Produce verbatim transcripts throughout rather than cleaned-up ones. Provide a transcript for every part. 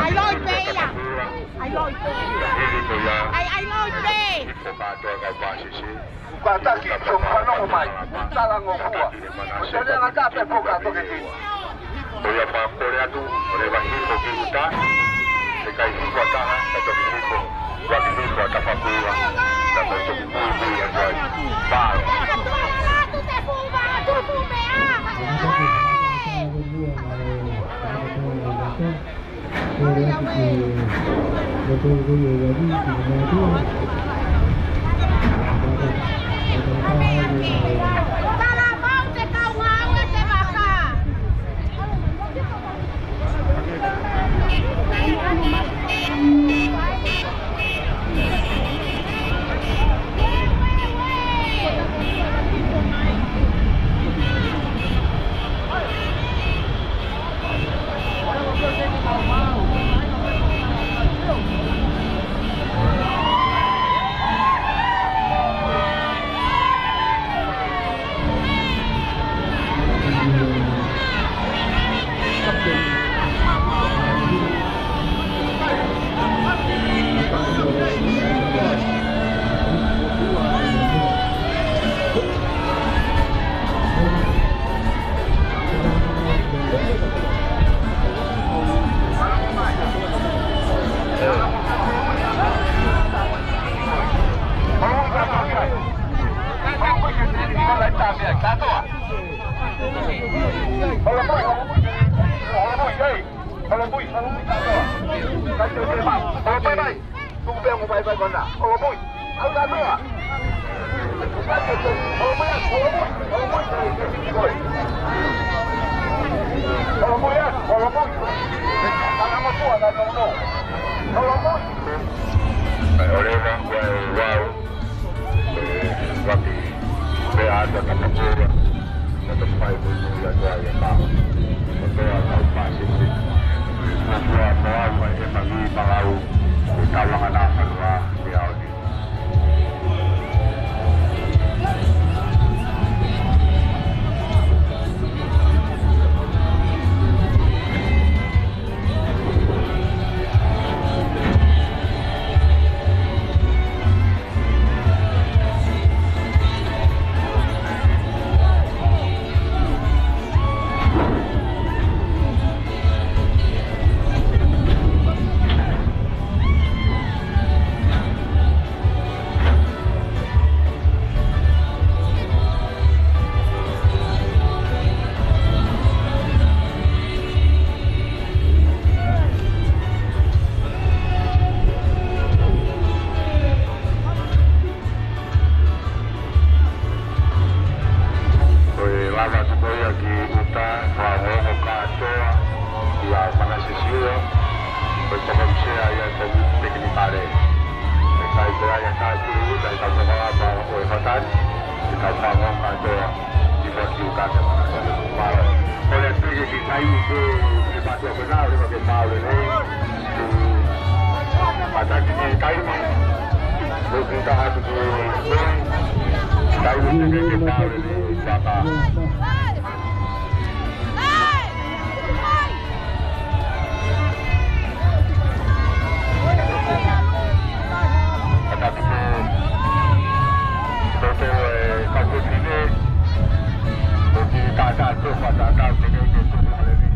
ʻAi loi pē ia. ʻAi loi pē. ʻAi, ʻai loi pē. Kātaki, so fanongo mai, talangofua. Ko e lea ngata pē pō ka toke tini. Ko ia fakakole atu, ʻo leva hifo ki uta, ʻikai hifo ʻa taha, ka toki hifo, ua ki hifo ʻa Tafakuila, ka toki muimui atu ai. Pā. ʻE ʻoleva, ʻoku ʻi ai e vau, ʻe vaki, pea ata tapakura, na te fai mo ia ko ai e tau. Ko te a tau pāsese. Ko tua mo au ai e mami malau, ko tau langa na fanua, ke au ni. Ko e lava atu ko ia ki ʻuta, fakaongo kātoa, ʻia Manase Siua, ko e tokoni sea ia ko e tekinikale. ʻE kai ko ia ʻa e kai puli ʻuta, ʻe kau toka apa ʻo e fatani, ʻe kau fakaongo kātoa, ʻi fua ki ʻuta ke Manase Siua. Mālō. Ko e peke ki kai ke, ke patua ke nau, ke mau le nei. Pataki ki taimi, ʻo ki taha atu ki taimi, taimi te ke ke pale ni, papa. Pataki ki, ko te, ʻe, ka ko tine, ʻo ki taha atu, pata atu, te ke ke tuku le ni.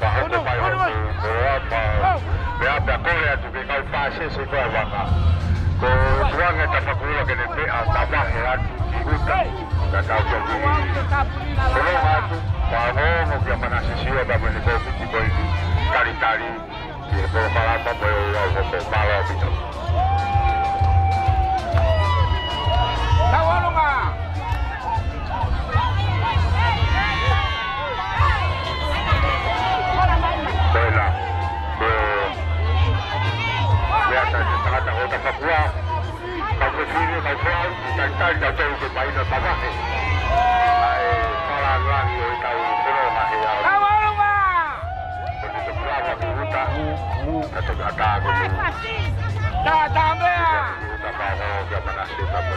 Ka hoko mai hoku hoa, pea, pea kole atu ke kau pāsese ko e vaka. Ko Tuange Tapakura ke ne pea tamahe atu ki ʻuta. Ka tau toki. Kole atu, pea ongoongo kia Manase Siua pea mo ʻene kōmiti ko eni. Talitali, ki he polokalama mo e ʻoua hoko, mālō ʻaupito. Talitali tautolu ke paina mavahe ʻa e fakalangilangi ʻo ʻetau fononga he ʻaho ni. Ko e tokilava ki uta, ka te kata ko te uta. Tata mea. Uta pā ko kia manase ka pē.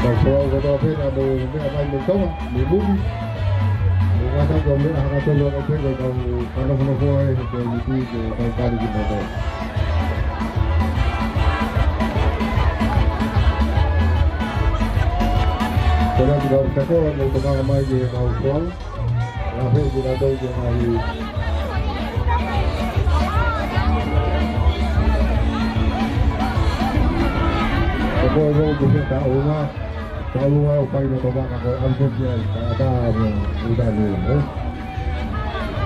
Tau folau kotoa pē naʻa mou meʻa mai mei Tonga, mei muli. Mou ngata ko meʻa hangatonu ʻa e pē ko tau kanofonofo ai he ko e miti ke tau kani ki moto. Ko e atu kau tako, mou tokanga mai ki he kau folau. Ngaahi pē kinautolu ke ngaahi. Ko e ko e ko e taʻu ua, taʻu ua ʻo paina ko vaka ko e ʻalu ko ki ai, ka ata mo uta ni, ē.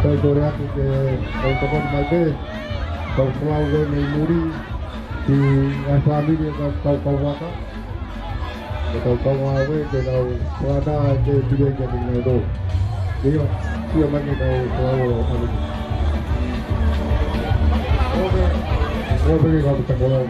Ko e tole atu ke, ko e tokoni mai pē, kau folau ko ē mei muli, ki he ngaahi fāmili ʻo e kau, kau, kau vaka. Ke tau kau ngāue, ke tau fakataha ke pile ke te ngai tō. Ia, ia mai ke tau kau ngāue. Ope, ope ke kau takola.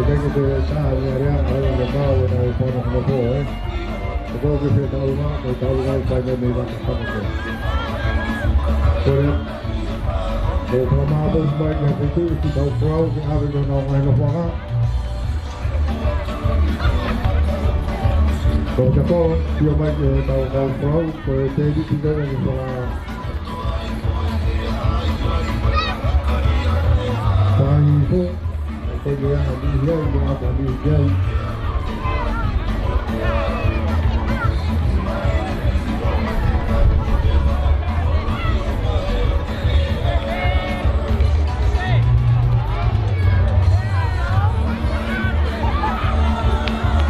Thank you for your time. Yeah, yeah, I don't know about what I was talking about, eh? Ko e kau ke fetaulaki, fetaulaki pai mei mei vaka kama ko. Ko e, ko e pama mo mai ke fitu, ki tau kau, ke ave ke nau ngai no fanga. Ko e kau, pio mai ke tau kau kau, ko e te di ki tau ke fanga. Tahi fo, ko ia ni ia, ia ni ia.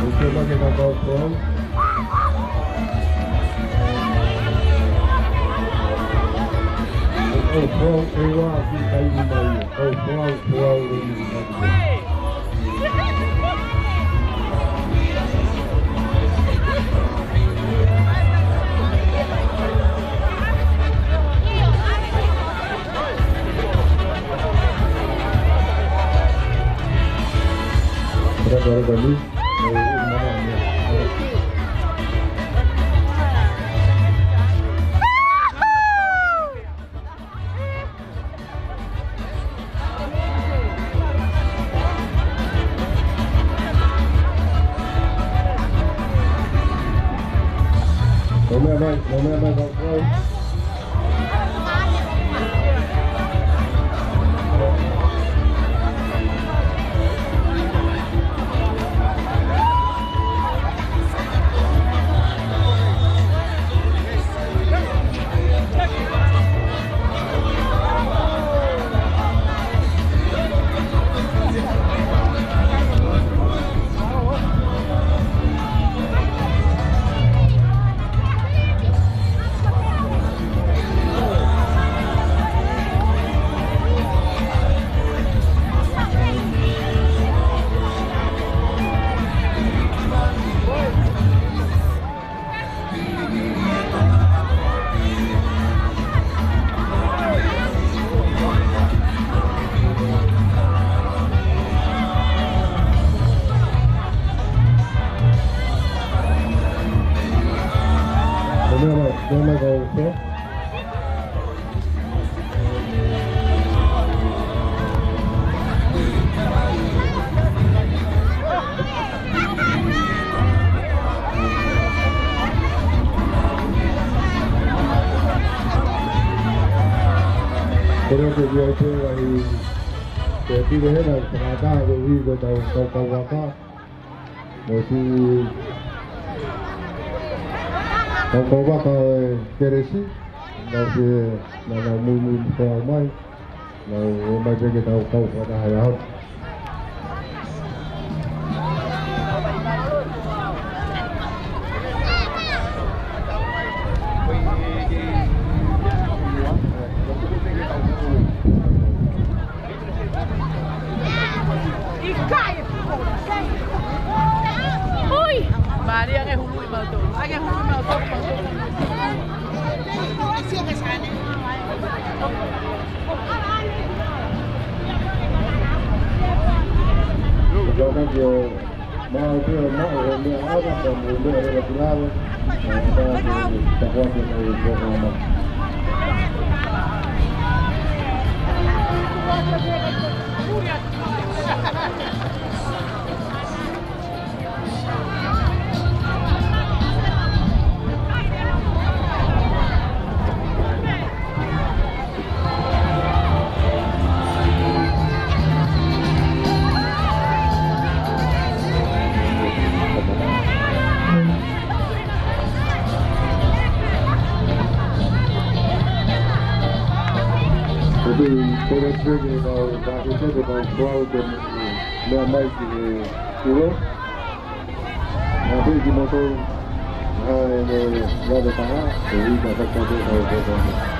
Oke, pakai kakao brown. Oh, brown, eh, wah, si kai ni mai. Oh, brown, brown, ni mai. Tome mai, tome mai, tome mai. Ko e ʻoku ʻi ai pē ʻa e pile hena, fakataha ko e ʻi ko tau, tau kau vaka. Mo e tau kau vaka ʻo e kelesi. Nau ke, nau nau muimui mo kau mai. Nau ō mai pē ke tau kau fakataha ʻi he ʻaho. ʻIkai. Ui! Maria, ange hului mautolu. Ange hului mautolu, mautolu. Ko e pō atu ke mau, ka ke te ke mau kuau ke meʻa mai ki he kulo. Ka pē kimoutolu, Hai, ne, ne, ne, taha, e ika, taha, taha, taha, taha.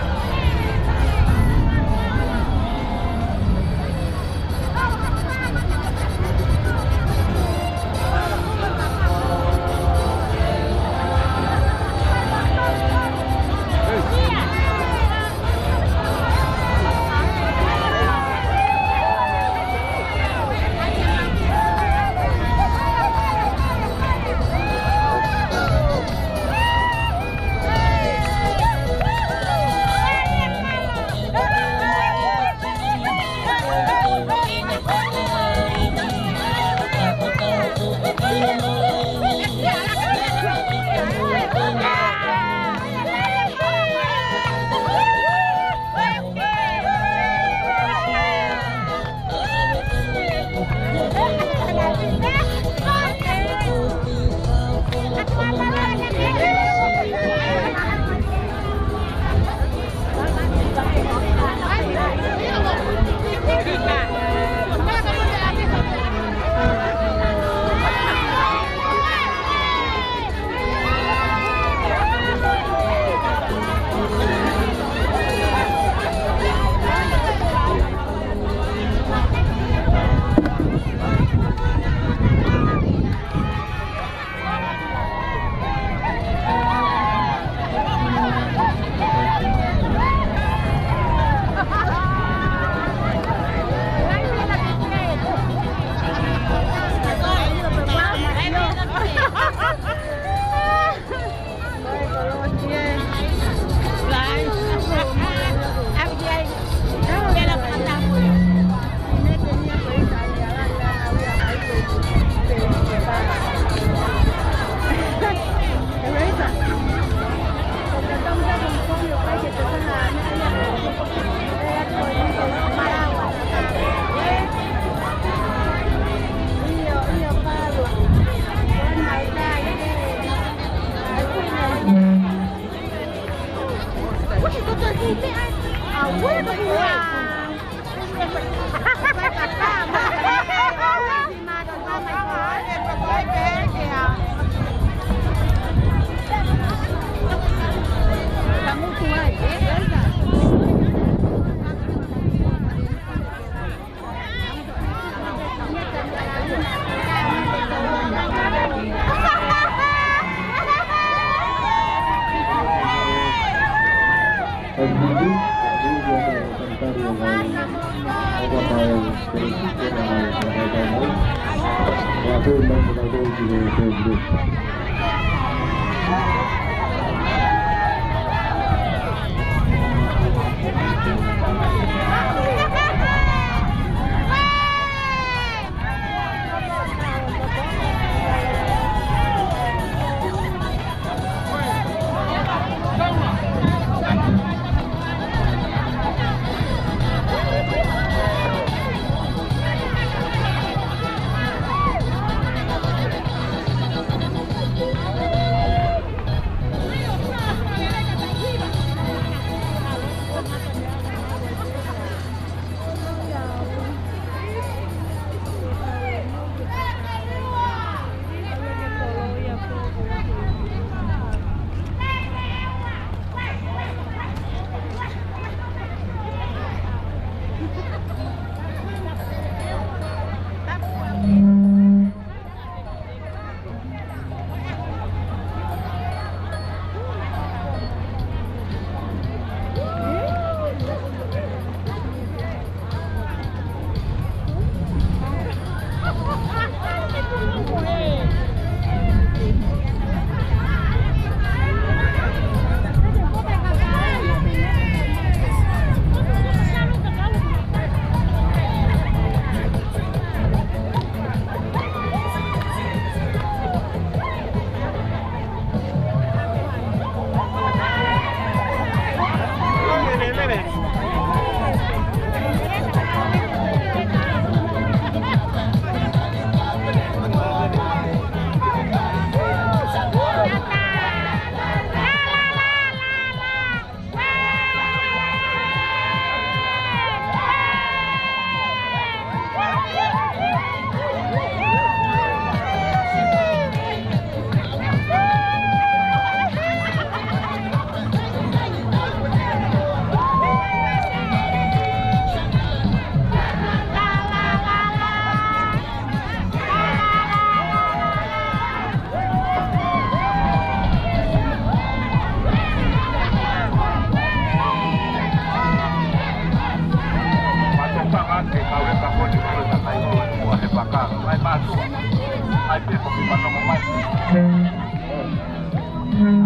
ʻAi pē ko ki manongo mai.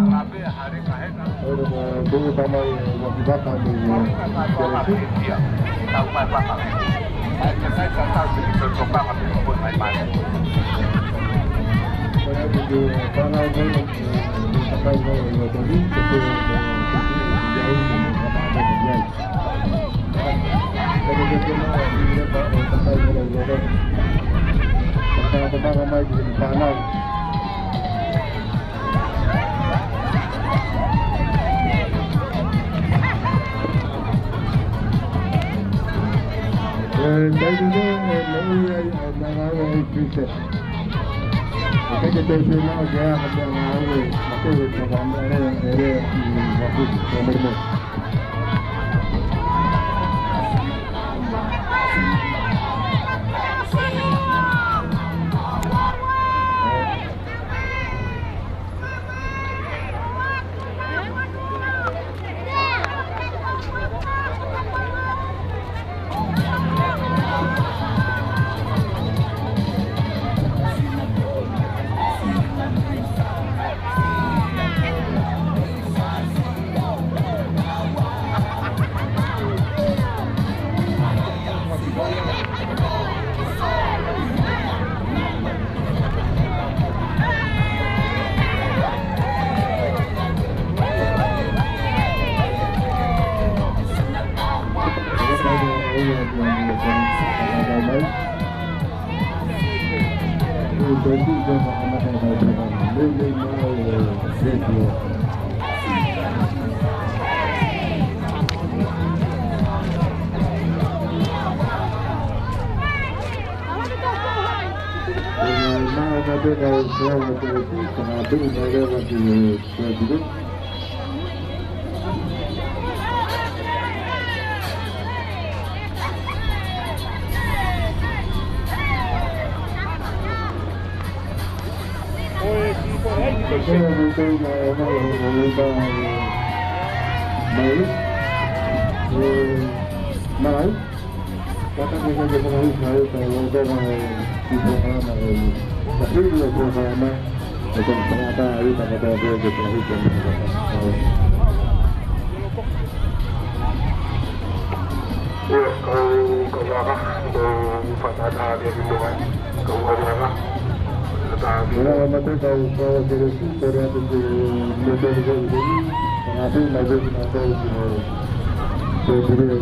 Ala pē hare ka hena. Ora na, tuku tamai, ua ki vaka ni, ua ki vaka ni. Tau mai vaka. Mai ke sai ka tau ki to to vaka ni ko mai mai. Ora na, tuku tamai, ua ki vaka ni, ua ki vaka ni. Mai. Mai. Kata ke ke ke whakahau kai ka o tō mai ki programa e. Ka hili o programa e tō tangata ai ka kata ke ke whakahau kai. Ia, kau, kau waka, kau whakatā ke ki mua. Kau waka, kau waka. Kata ke. Ia, mate kau, kau ke resi, kore atu ke me te ke ke. Kau atu, mai ke ki na kau ki mua. Ke te ke.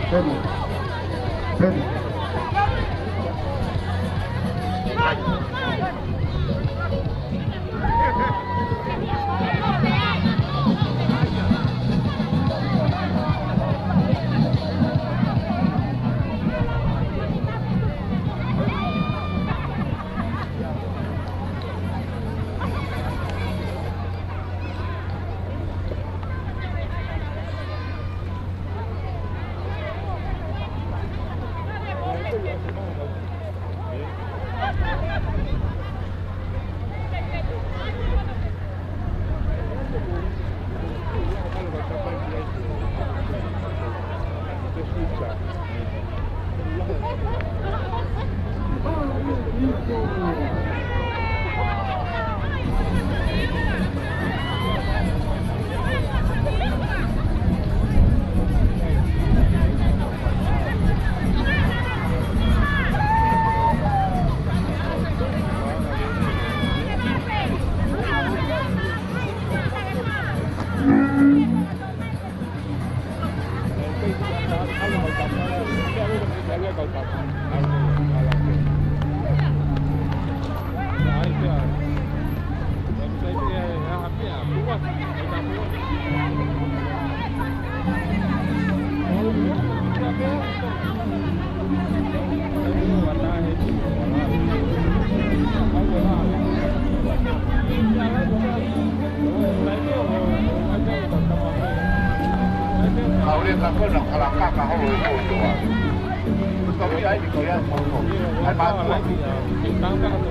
Peni. Peni. Kauleka kona kalakaka holo e kotoa. Kotoa ai ni ko ia kotoa. Ai mātua.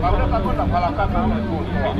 Kauleka kona kalakaka holo e kotoa.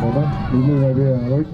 Ora, nunu vai vea, oi.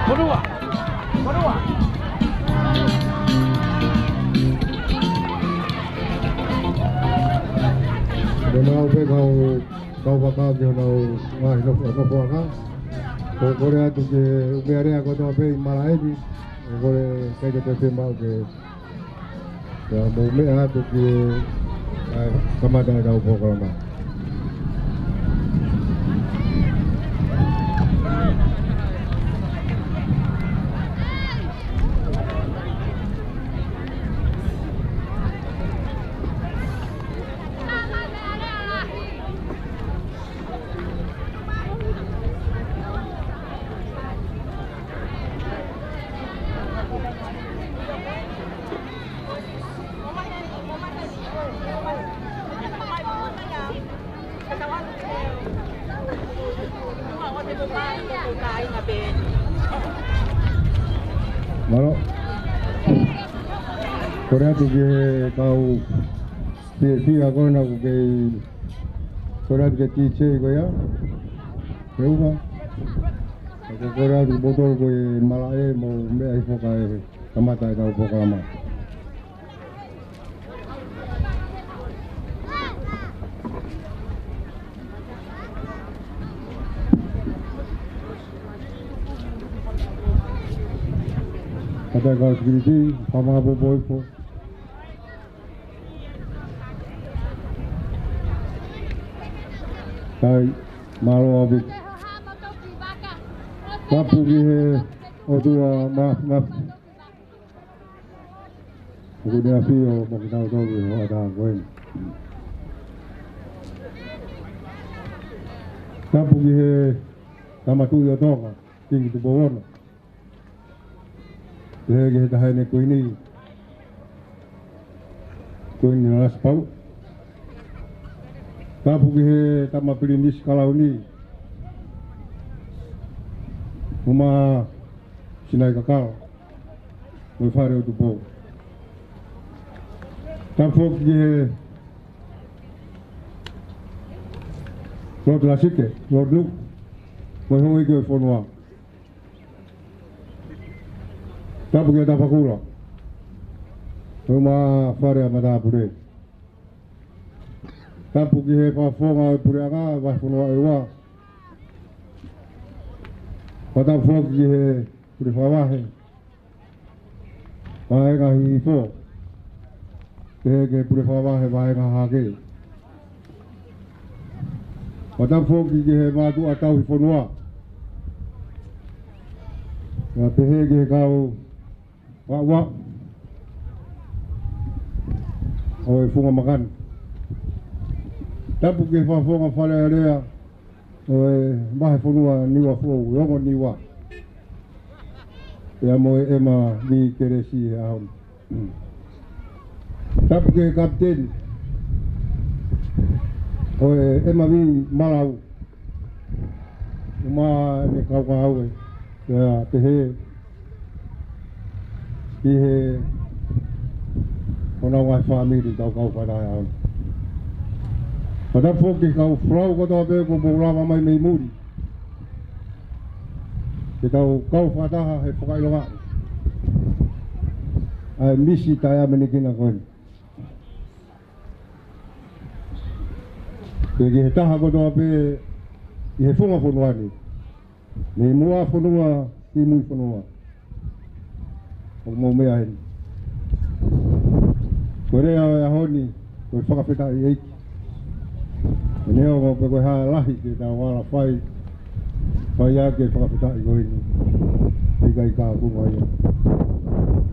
Monua! Monua! Monua pē kau, kau vaka ki honau ngaahi nofo, nofoʻanga. Ko e kole atu ki he ʻū meʻalea kotoa pē ʻi malaʻe ni, ʻe kole ʻikai ke toe fiemaʻu ke, ke mou meʻa atu ki he, ʻa, kamata ʻetau polokalama. Mālō. Kole atu ki he kau fiefia ko ena ʻoku kei kole atu ki he D J ko ia. Ke uma. Ke kole atu kimoutolu ko e malaʻe mo meʻa hifo kae kamata ʻetau polokalama. Kātaki kau security, fakamāʻopoʻopo hifo. Kai, mālō ʻaupito. Tapu ki he ʻOtua Māfimafi. ʻOku ne ʻafio mo kitautolu ʻi he hoʻatā ko eni. Tapu ki he Tama Tuʻi ʻo Tonga, Kingi Tupou Ono. Pehē ki he Taʻahine Kuini, Kuini Nanasipauʻu. Tapu ki he Tama Pilinisi Kalauni, Uma Sinai Kakala, mo e Fale ʻo Tupou. Tapu foki ki he Lord Lasike, Lord Nuku, mo e houʻeiki ʻo e fonua. Tapu ki he Tafakula, mo e Fale ʻa Matāpule. Tapu ki he fakafofonga ʻo e Puleʻanga, Vahefonua ʻEua. Fakatapu foki ki he Pule Fakavahe, Vahenga Hihifo, pehē ki he Pule Fakavahe, Vahenga Hahake. Fakatapu foki ki he mātuʻa tauhi fonua, pea pehē ki he kau vāvā ʻo e funga makani. Tapu ki he fakafofonga Fale Alea ʻo e Vahefonua Niua Foʻou, Ongo Niua. Pea mo e ʻEma Mī Kelesi he ʻaho ni. Tapu ki he kapiteni, ʻo e M V Malau. ʻUmā ne kau ka au e, pea pehē ki he ʻo nau ngaahi fāmili tau kau fakataha ai. Pea tapu foki ki he kau folau kotoa pē kuo mou lava mai mei muli ke tau kau fakataha he fakaʻilonga ʻa e misi taʻeʻamanekina ko eni. Pea ki he taha kotoa pē ʻi he funga fonua ni, mei muʻa fonua ki mui fonua, ʻoku mou meʻa heni. Ko e lea ʻo e ʻaho ni, ko e fakafetaʻi ʻEiki. Neongo pe ko e hā lahi ke tau ala fai, fai ʻaki e fakafetaʻi ko eni, ʻikai ka kunga ia.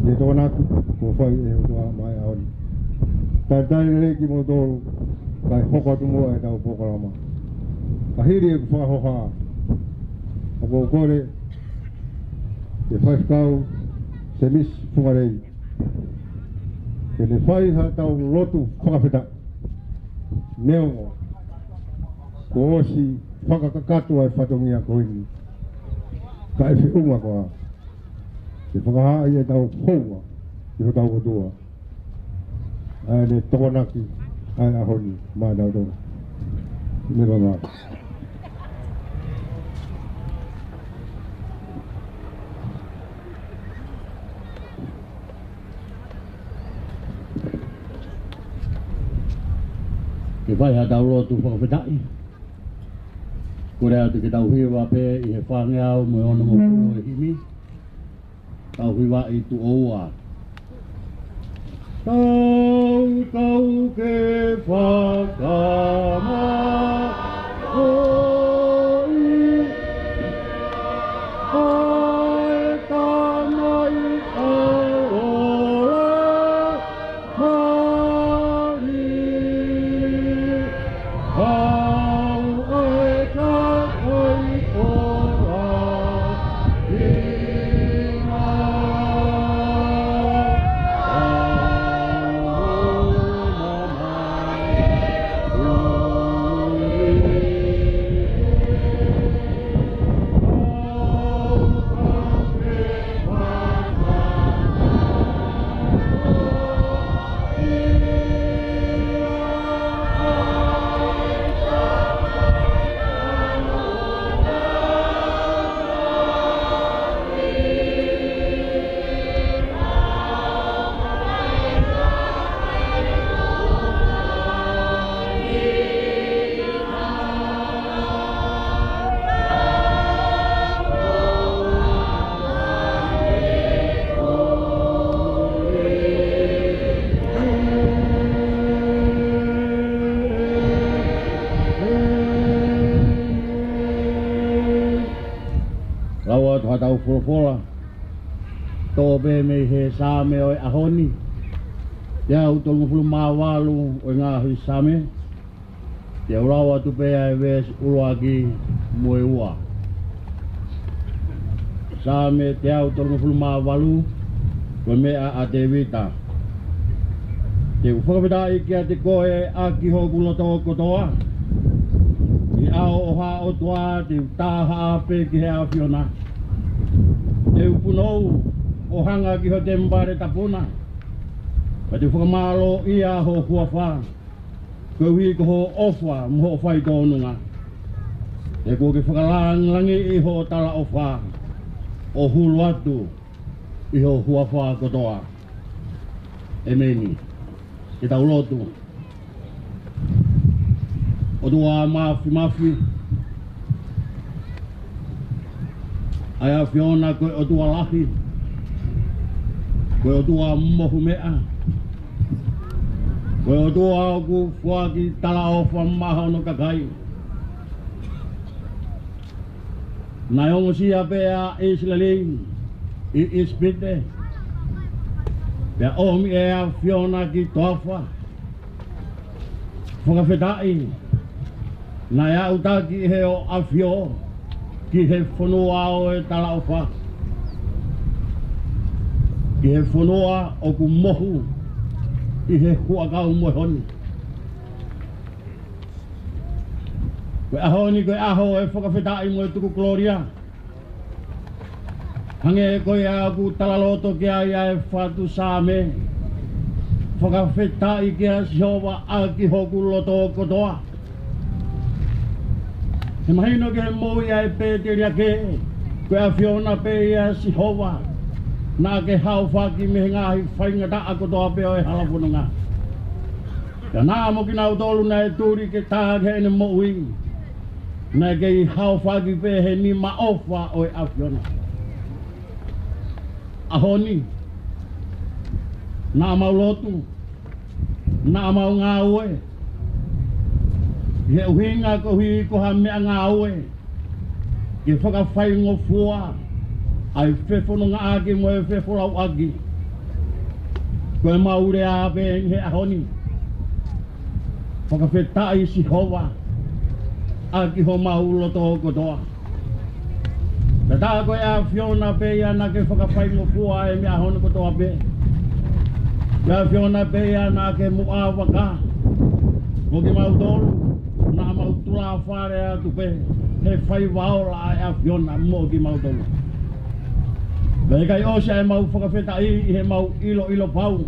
ʻI he tokonaki kuo fai ʻe he ʻOtua maʻa e ʻaho ni. Talitali lelei kimoutolu, kae hoko atu muʻa ʻetau polokalama. Ka hili ʻeku fakahoha, ʻoku ou kole ki he faifekau Semisi Fungalei ke ne fai haʻatau lotu fakafetaʻi. Neongo kuo ʻosi fakakakato ʻa e fatongia ko eni, ka ʻe feʻunga koā ke fakahaaʻi ʻetau houa ki hotau ʻOtua, ʻa ʻene tokonaki ʻa e ʻaho ni maʻatautolu. Ne vanga ke fai haʻatau lotu fakafetaʻi. Kole atu ke tau hiva pē ʻi he fāngeau mo e onongofulu ʻo e himi. Tau hivaʻi tuʻo ua. Tau kau ke fakamāʻopoʻopo ʻa e Tamai ʻa e Laumālie, ʻa e kakai ʻo Laʻi. Lau atu haʻatau folofola, toʻo pē mei he Saame ʻo e ʻaho ni, teau tolungofulu mā valu ʻo e ngaahi Saame. Te u lau atu pē ʻa e veesi ʻuluaki mo e ua. Saame teau tolungofulu mā valu, ko e meʻa ʻa Tēvita. Te u fakafetaʻi kiate koe ʻaki hoku loto kotoa. ʻI he ʻao ʻo ha ʻOtua te u tāhaʻa pē ki he ʻAfiona. Te u punou ʻo hanga ki ho temipale tapu na. Pea te u fakamālōʻia ho huafa, koeʻuhi ko hoʻo ʻofa mo hoʻo faitōnunga. He kuo ke fakalāngilangiʻi hoʻo talaʻofa ʻo hulu atu ʻi ho huafa kotoa. ʻEmeni. Ke tau lotu. ʻOtua Māfimafi, ʻa e ʻAfiona ko e ʻOtua lahi, ko e ʻOtua mohu meʻa, ko e ʻOtua ʻoku foaki talaʻofa maʻa hono kakai. Naʻe ongosia pē ʻa ʻIsileli ʻi ʻIsipite, pea ʻomi ʻe he ʻAfiona ki toafa. Fakafetaʻi, naʻe aʻutaki ʻe hoʻo ʻAfio ki he fonua ʻo e talaʻofa, ki he fonua ʻoku mohu ʻi he huʻakau mo e honi. Ko e ʻaho ni ko e ʻaho ʻo e fakafetaʻi mo e tuku kolōlia. Hangē ko ia ʻoku talaloto ki ai ʻa e fatu Saame: Fakafetaʻi kia Sihova ʻaki hoku loto kotoa. He mahino ki he moʻui ʻa e pēteliake, ko e ʻAfiona pē ia Sihova naʻa ke haofaki mei he ngaahi faingataʻa kotoa pē ʻo e hala fononga. Pea naʻa mo kinautolu naʻe tuli ke tā ki heʻene moʻui, naʻe kei haofaki pē he nima ʻofa ʻo e ʻAfiona. ʻAho ni, naʻa mau lotu, naʻa mau ngāue, ʻi he ʻuhinga koeʻuhi ko ha meʻangāue ke fakafaingofua ʻa e fefonongaʻaki mo e fefolauʻaki. Ko ʻemau lea pē ʻi he ʻaho ni: Fakafetaʻi Sihova ʻaki homau loto kotoa. Pea tā ko e ʻAfiona pē ia naʻa ke fakafaingofua e meʻa hono kotoa pē. Ko e ʻAfiona pē ia naʻa ke muʻa vaka. Ko kimautolu, naʻa mau tulafale atu pē he faiva ola ʻa e ʻAfiona mo kimautolu. Pea ʻikai ʻosi ʻemau fakafetaʻi ʻi heʻemau ʻiloʻilo pau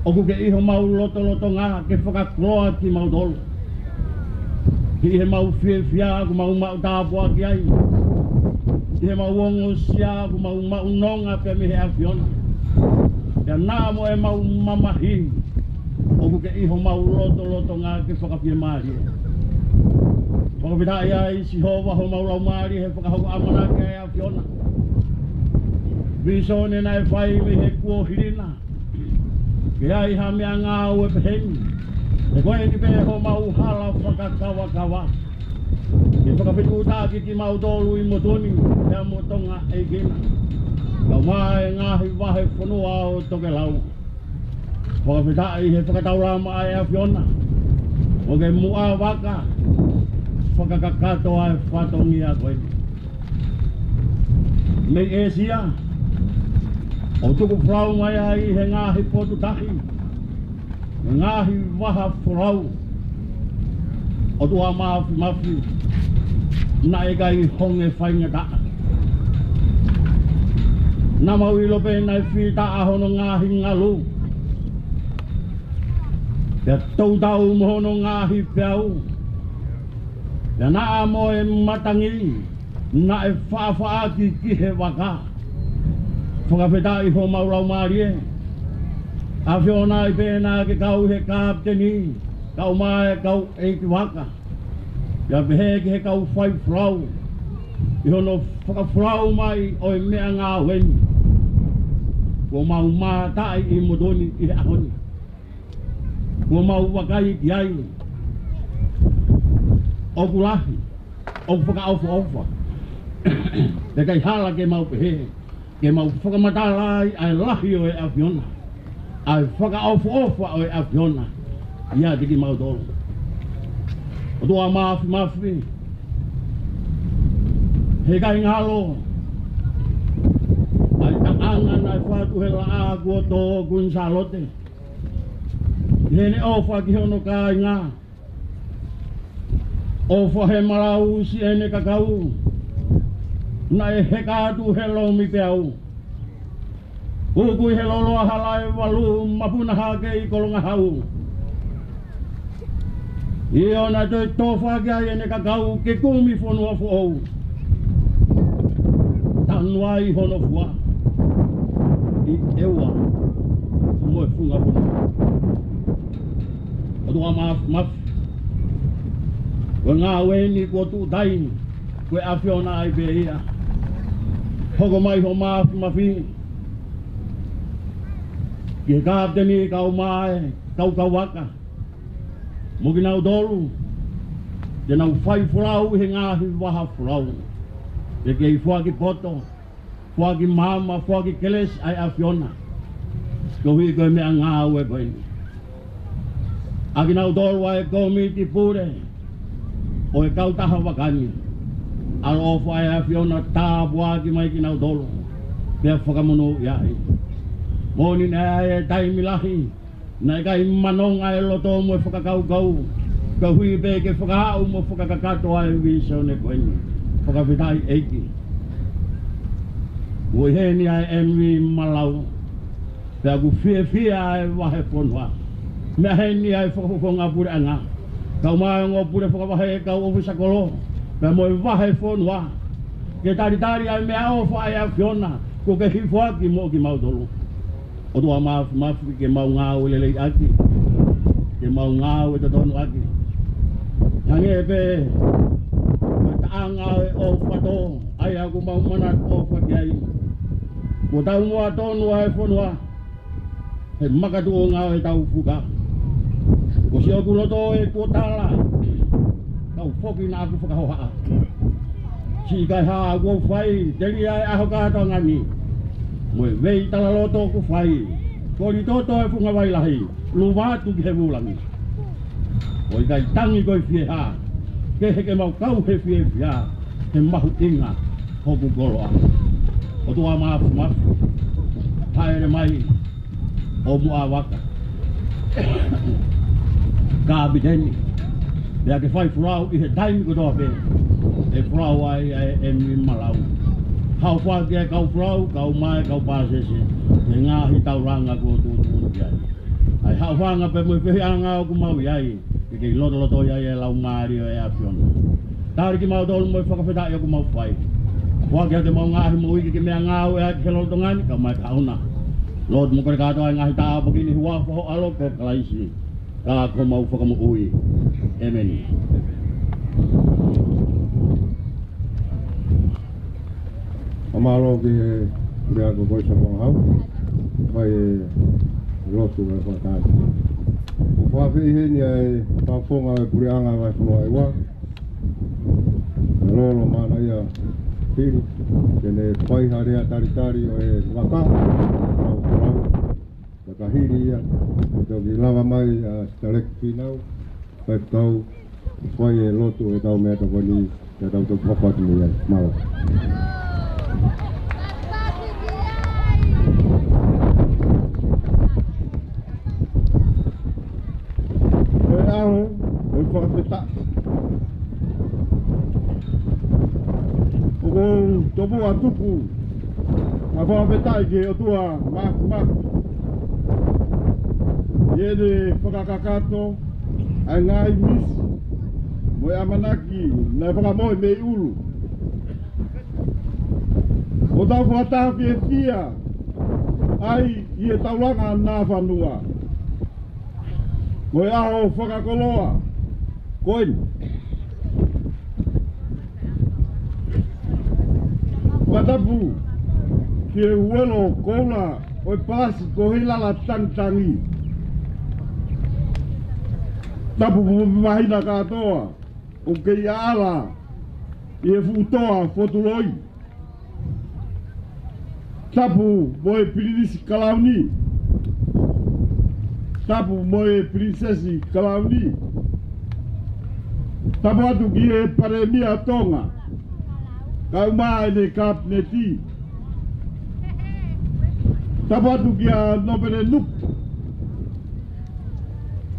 ʻoku ke ʻi homau lotolotonga ke fakakoloa kimautolu. ʻI heʻemau fiefia ʻoku mau maʻu tāpuaki ai. ʻI heʻemau ongosia ʻoku mau maʻu nonga pē mei he ʻAfiona. Pea naʻa mo ʻemau mamahi ʻoku ke ʻi homau lotolotonga ke fakafiemālie. Fakafetaʻi ai Sihova homau laumālie he fakahoko ʻamanaki ʻa e ʻAfiona. Vīsone naʻe fai mei he kuohili na ke ʻi ai ha meʻangāue pehē ni. He ko eni pē homau hala fakakavakava ke fakafetuʻutaki kimautolu ʻi motu ni pea mo Tonga ʻeikina, kae ʻumaʻā e ngaahi vahefonua ʻo tokelau. Fakafetaʻi he fakataulama ʻa e ʻAfiona ʻoku ke muʻa vaka fakakakato ʻa e fatongia ko eni. Mei ʻĒsia, ʻo tuku folau mai ai he ngaahi potu tahi, ngaahi vahafolau, ʻOtua Māfimafi, naʻe ʻikai honge faingataʻa. Naʻa mau ʻilo pē naʻe fītaʻa hono ngaahi ngalu, pea toutau mo hono ngaahi peau, pea naʻa mo e matangi naʻe faʻafaʻaki ki he vaka. Fakafetaʻi homau laumālie. ʻAfiona, ʻi pē naʻa ke kau he kapiteni, kae ʻumaʻā e kau ʻeikivaka, pea pehē ki he kau faifolau, ʻi hono fakafolau mai ʻo e meʻangāue ni, kuo mau mātaʻi ʻi motu ni ʻi he ʻaho ni. Kuo mau vakai ki ai ʻoku lahi, ʻoku fakaʻofoʻofa. Pea ʻikai hala ke mau pehē, ke mau fakamatala ai ʻa e lahi ʻo e ʻAfiona, ʻa e fakaʻofoʻofa ʻo e ʻAfiona ʻiate kimautolu. ʻOtua Māfimafi, he ʻikai ngalo ʻa e taʻanga naʻe fatu he laʻā kuo tō ʻo Kuini Sālote ʻi heʻene ʻofa ki hono kāinga. ʻOfa he malausi ʻene kakau naʻe heka atu he lomipeau, uku ʻi he loloa hala ʻe valu, mapuna hake ʻi Kolongahau. ʻIo, naʻe toe tōfaki ai ʻene kakau ke kumi fonua foʻou, tanu ai hono fua ʻi ʻEua mo e funga fonua. ʻOtua Māfimafi, ko e ngāue ni kuo tuʻu tai, ko e ʻAfiona ai pē ia. Hoko mai ho māfimafi ki he kapiteni kae ʻumaʻā e kau kauaka mo kinautolu te nau faifolau ʻi he ngaahi vahafolau. Ke kei foaki poto, foaki maama, foaki kelesi ʻa e ʻAfiona koeʻuhi ko e meʻangāue ko eni. ʻA kinautolu ʻa e kōmiti pule ʻo e kautaha vaka ni, ʻaloʻofa ʻa e ʻAfiona tāpuaki mai kinautolu pea fakamonūʻia ai. Moʻoni naʻe ʻi ai e taimi lahi naʻe ʻikai manonga e loto mo e fakakaukau Ka hui pē ke fakaaʻu mo fakakakato ʻa e vīsone ko eni. Fakafetaʻi ʻEiki. Kuo ʻi heni ʻa e M V Malau. Pea ʻoku fiefia ʻa e vahefonua. Meʻa heni ʻa e fakafofonga puleʻanga. Kau mai ongo pule fakavahe, kau ʻōfisa kolo. Pea mo e vahefonua. Ke talitali ʻa e meʻaʻofa ʻa e ʻAfiona. Kuo ke hifo ʻaki moʻo kimautolu. ʻOtua Māfimafi, ke mau ngāue lelei ʻaki, ke mau ngāue totonu ʻaki. Hangē pē ko e taʻanga ʻo e ʻofa tō, ʻa ia ʻoku mau manako ʻofa ki ai. Kuo taumuʻa tonu ʻa e fonua, he makatuʻunga ʻo ʻetau fuka. Ko siʻoku loto ē kuo tala, kau foki naʻaku fakahohaʻa. Siʻi kaihā kuo u fai, telia e ʻaho kātoanga ni. Mo e vei talaloto kuo fai, koli toto e funga vai lahi, luva atu ki he vūlangi. ʻOku ʻikai tangi ko e fiehā, ke he ke mau kau he fiefia, he mahuʻinga hoku koloa. ʻOtua Māfimafi, hāʻele mai, ʻo muʻa vaka. Kapiteni, pea ke fai folau ʻi he taimi kotoa pē. ʻE folau ai ʻa e M V Malau. Haʻu foki ʻa e kau folau, kau mai, kau pāsese. Ke ngaahi taulanga kuo tuʻutuʻuni ki ai. ʻA e haʻu fanga pē mo e fehiʻanga ʻoku mau ʻi ai. Ke kei lotoloto ʻi ai e laumālie ʻo e ʻAfiona. Tali kimautolu mo e fakafetaʻi ʻoku mau fai. Foaki atu ʻemau ngaahi moʻui ke ke meʻangāue ʻaki he lolotonga ni, kau mai kahaʻu na. Lotu mo kole kātoa e ngaahi tāpuaki ni ʻi he huafa ho ʻAlo ko Kalaisi, ka ko homau Fakamoʻui. ʻĒmeni. Fakamālō ki he puleako ko Samoa Hau. Fai e lotu e fakataha. ʻOku fakaafeʻi heni ʻa e fakafofonga ʻo e puleʻanga ʻo e fonua ʻEua. Lolo mana ia pili. Ke ne fai ha lea talitali ʻo e vaka. Lau, lau. Ka ka hili ia, toki lava mai ʻa Sitaleki Fīnau, pea tau fai e lotu ʻetau meʻatokoni, pea tau toki hoko atu mei ai. Mālō. Ko e ʻaho ʻo e fakafetaʻi. ʻOku ou tomuʻa tuku ʻa e fakafetaʻi ki he ʻOtua Māfimafi ʻi heʻene fakakakato ʻa e ngaahi misi mo e ʻamanaki naʻe fakamohe mei ʻulu. ʻO tau fakataha fiefia ai ʻi he taulanga nāfanua. Ko e ʻaho fakakoloa ko eni. Fakatapu ki he huelo koula ʻo e palasi ko Heilala Tangitangi. Tapu mo e māhina kātoa ʻoku kei ʻaʻala ʻi he fuʻu toa Fotuloi. Tapu mo e Pilinisi Kalauni. Tapu mo e Pilinisesi Kalauni. Tapu atu ki he Palēmia Tonga, kae ʻumaʻā ʻene Kapineti. Tapu atu kia Nōpele Nuku,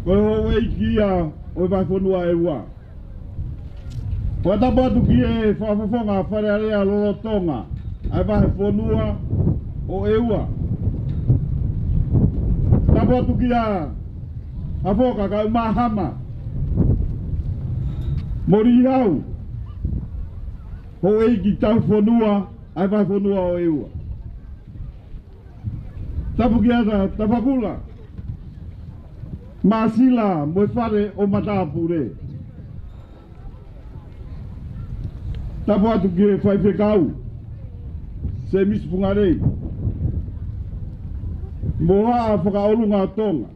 ko e houʻeiki ia ʻo e vahefonua ʻEua. Fakatapu atu ki he fakafofonga Fale Alea lolotonga ʻa e vahefonua ʻo ʻEua. Tapu atu kia Hafoka kae ʻumaʻā Hama, Molihau, houʻeiki tauhi fonua ʻa e vahefonua ʻo ʻEua. Tapu kia Tafakula, Māsila mo e fale ʻo matāpule. Tapu atu ki he faifekau, Semisi Pungalei, mo Haʻa Fakaʻolunga ʻo Tonga.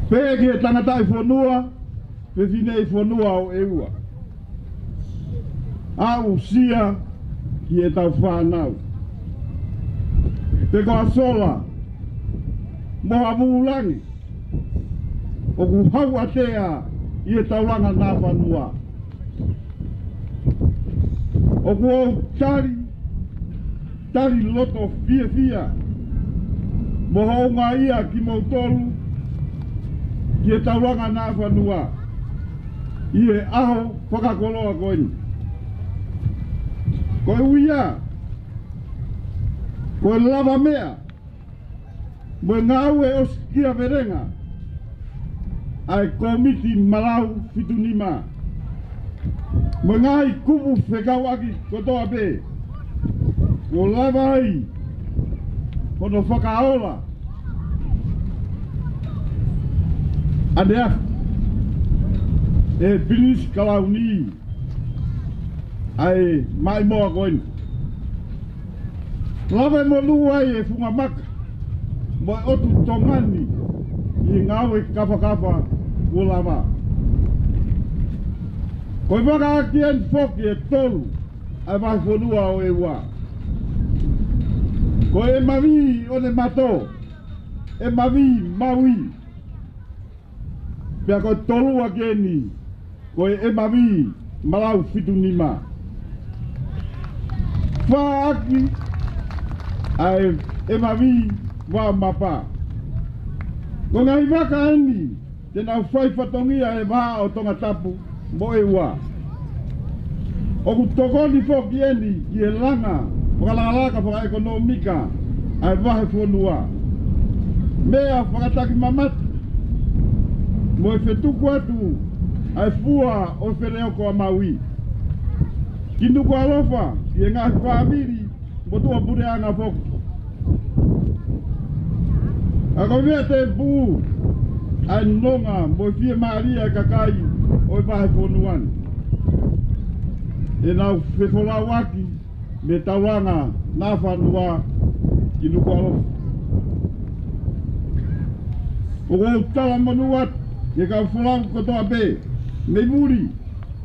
Pehē ki he tangataʻi fonua, fefineʻi fonua ʻo ʻEua. Aʻusia ki heʻetau fānau. Pe ko ha sola mo ha vūlangi ʻoku hauʻatea ʻi he taulanga nāfanua. ʻOku ou tali, tali loto fiefia Mo houngaʻia kimoutolu ki he taulanga naʻa fanua ʻi he ʻaho fakakoloa ko eni. Ko e ʻuhinga, ko e lavameʻa mo e ngāue ʻosikiavelenga ʻa e Kōmiti Malau Fitu Nima mo e ngaahi kupu fekauʻaki kotoa pē, kuo lava ai hono fakaola ʻaneafi ʻe he Pilinisi Kalauni ʻa e maʻimoa ko eni. Lava e monū ai e funga maka mo e ʻotu Tonga ni ʻi he ngāue kafakafa kuo lava. Ko e vaka ʻaki eni foki ʻe tolu ʻa e vahefonua ʻo ʻEua. Ko e ʻEmavi ʻOnemato, ʻEmavi Maui, pea ko e tolu ʻaki eni ko e ʻEmavi Malau Fitu Nima. Fā ʻaki ʻa e ʻEmavi Vaomapa. Ko e ngaahi vaka eni te nau fai fatongia he vahaʻa ʻo Tongatapu mo ʻEua. ʻOku tokoni foki eni ki he langa fakalakalaka fakaʻekonōmika ʻa e vahefonua. Meʻa fakatakimamata mo e fetuku atu ʻa e fua ʻo e feleoko ʻa Maui ki Nukuʻalofa, ki he ngaahi fāmili mo tuʻapuleʻanga foki. ʻA ko e meʻa tēpū ʻa e nonga mo e fiemālie ʻa e kakai ʻo e vahefonua ni. ʻE nau fefolauʻaki mei he taulanga naʻa fanua ki Nukuʻalofa. ʻOku ou talamonū atu ki he kau folau kotoa pē mei muli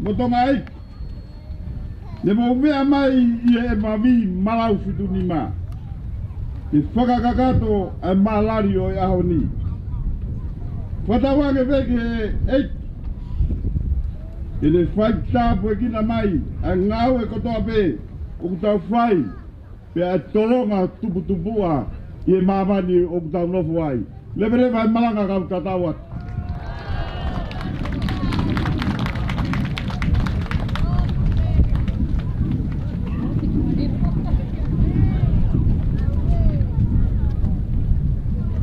mo Tonga ʻEiki, ne mou meʻa mai ʻi he ʻEmavi Malau Fitu Nima ke fakakakato ʻa e mālali ʻo e ʻaho ni. Fakatauange pē ki he ʻEiki ke ne faitāpuekina mai ʻa e ngāue kotoa pē ʻoku tau fai, pea ʻe tolonga tuputupuʻa ʻi he māmani ʻoku tau nofo ai. Leveleva e malanga kau tatau atu.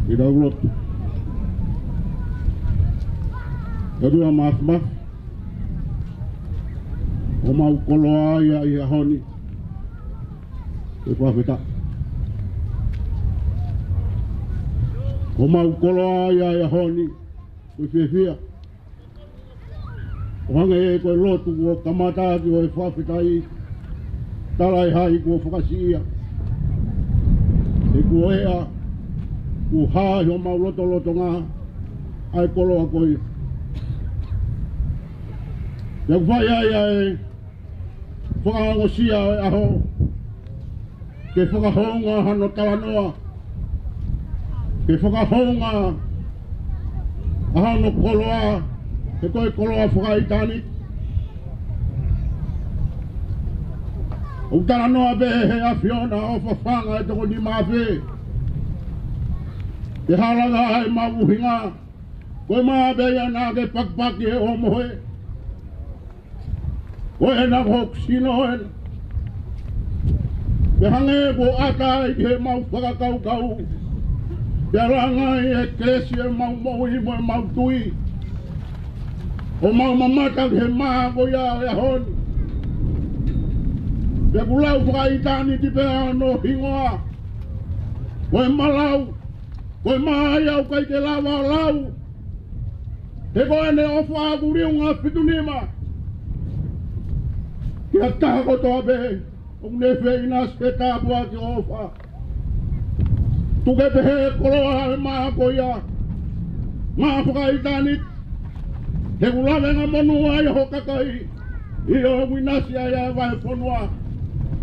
ʻI he lotu. ʻOtua Māfimafi, ʻoku mau koloa ia ʻi he ʻaho ni. Ko e fakafetaʻi. ʻOku mau koloa ia ʻi he ʻaho ni. Ko e fiefia. ʻO hangē ko e lotu kuo kamata ʻaki ʻo e fakafetaʻi, tala ʻe hai kuo fakasiʻia. He kuo ʻea, kuo hā ʻi homau lotolotonga ʻa e koloa ko ia. Pea ʻoku fai ai ʻa e fakaongosia ʻo e ʻaho, ke fakahounga hano talanoa, ke fakahounga ʻa hono koloa, he ko e koloa fakaʻitāniti. ʻOku talanoa pē he ʻAfiona ʻo fafanga e toko nima afe. Ke halanga ai ʻemau ʻuhinga, ko e mā pē ia naʻa ke pakipaki ʻi hoʻo mohe. Ko ena ko hoku sino ena. Pea hangē kuo ʻata ai ki heʻemau fakakaukau, pea langa ai ʻe he kelesi ʻemau moʻui mo ʻemau tui, ʻo mau mamata ki he mā ko ia ʻo e ʻaho ni. Pea ʻoku lau fakaʻitāniti pē hono hingoa. Ko e malau, ko e mā ia ʻoku ʻikai ke lava ʻo lau. He ko ʻene ʻofa ʻoku liunga fitu nima ki ha taha kotoa pē ʻoku ne feinasi ke tāpuaki ʻo ʻofa. Tuku ke pehē koloa e mā ko ia, mā fakaʻitāniti, he ʻoku lavengamonū ai ho kakai. ʻIo, ʻoku ʻinasi ai ʻa e vahefonua,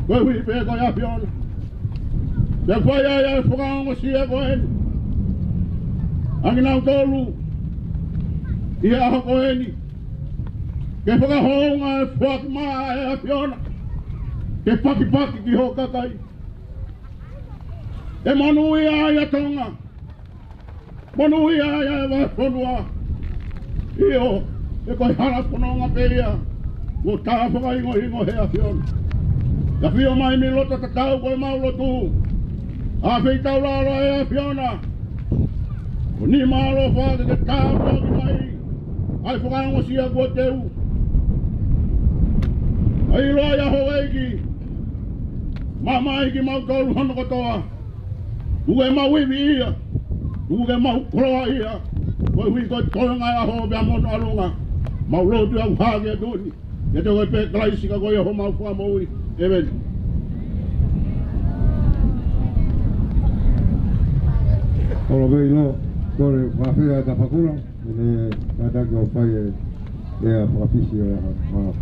koeʻuhi pē ko e ʻAfiona. Pea fai ai ʻa e fakaongosia ko eni ʻa kinautolu ʻi he ʻaho ko eni, ke fakahounga e foaki mā ʻa e ʻAfiona ke pakipaki ki ho kakai. ʻE monūʻia ai ʻa Tonga. Monūʻia ai ʻa e vahefonua. ʻIo, he ko e hala fononga pē ia. Kuo tā fakahingohingo ʻe he ʻAfiona. ʻAfio mai mei loto tatau ko ʻemau lotu. ʻAfio ʻi taulalo ʻa e ʻAfiona. Ko e nima ʻaloʻofa ke ke tāpuaki mai ʻa e fakaongosia kuo teu. ʻA e ʻilo ʻa houʻeiki. Mamahi kimautolu hono kotoa. Tuku ke mau ivi ia. Tuku ke mau koloa ia. Koeʻuhi ko e toenga ʻo e ʻaho pea mo hono ʻalunga. Mau lotu ʻoku hā ki he tuʻi. ʻIate koe pē Kalaisi ka ko homau Fakamoʻui. ʻĒmeni. Olo vei lo, kole fafea ta fakula, ʻene kātaki ʻo fai e, e fakafisi ʻo e ʻaho. Mālō.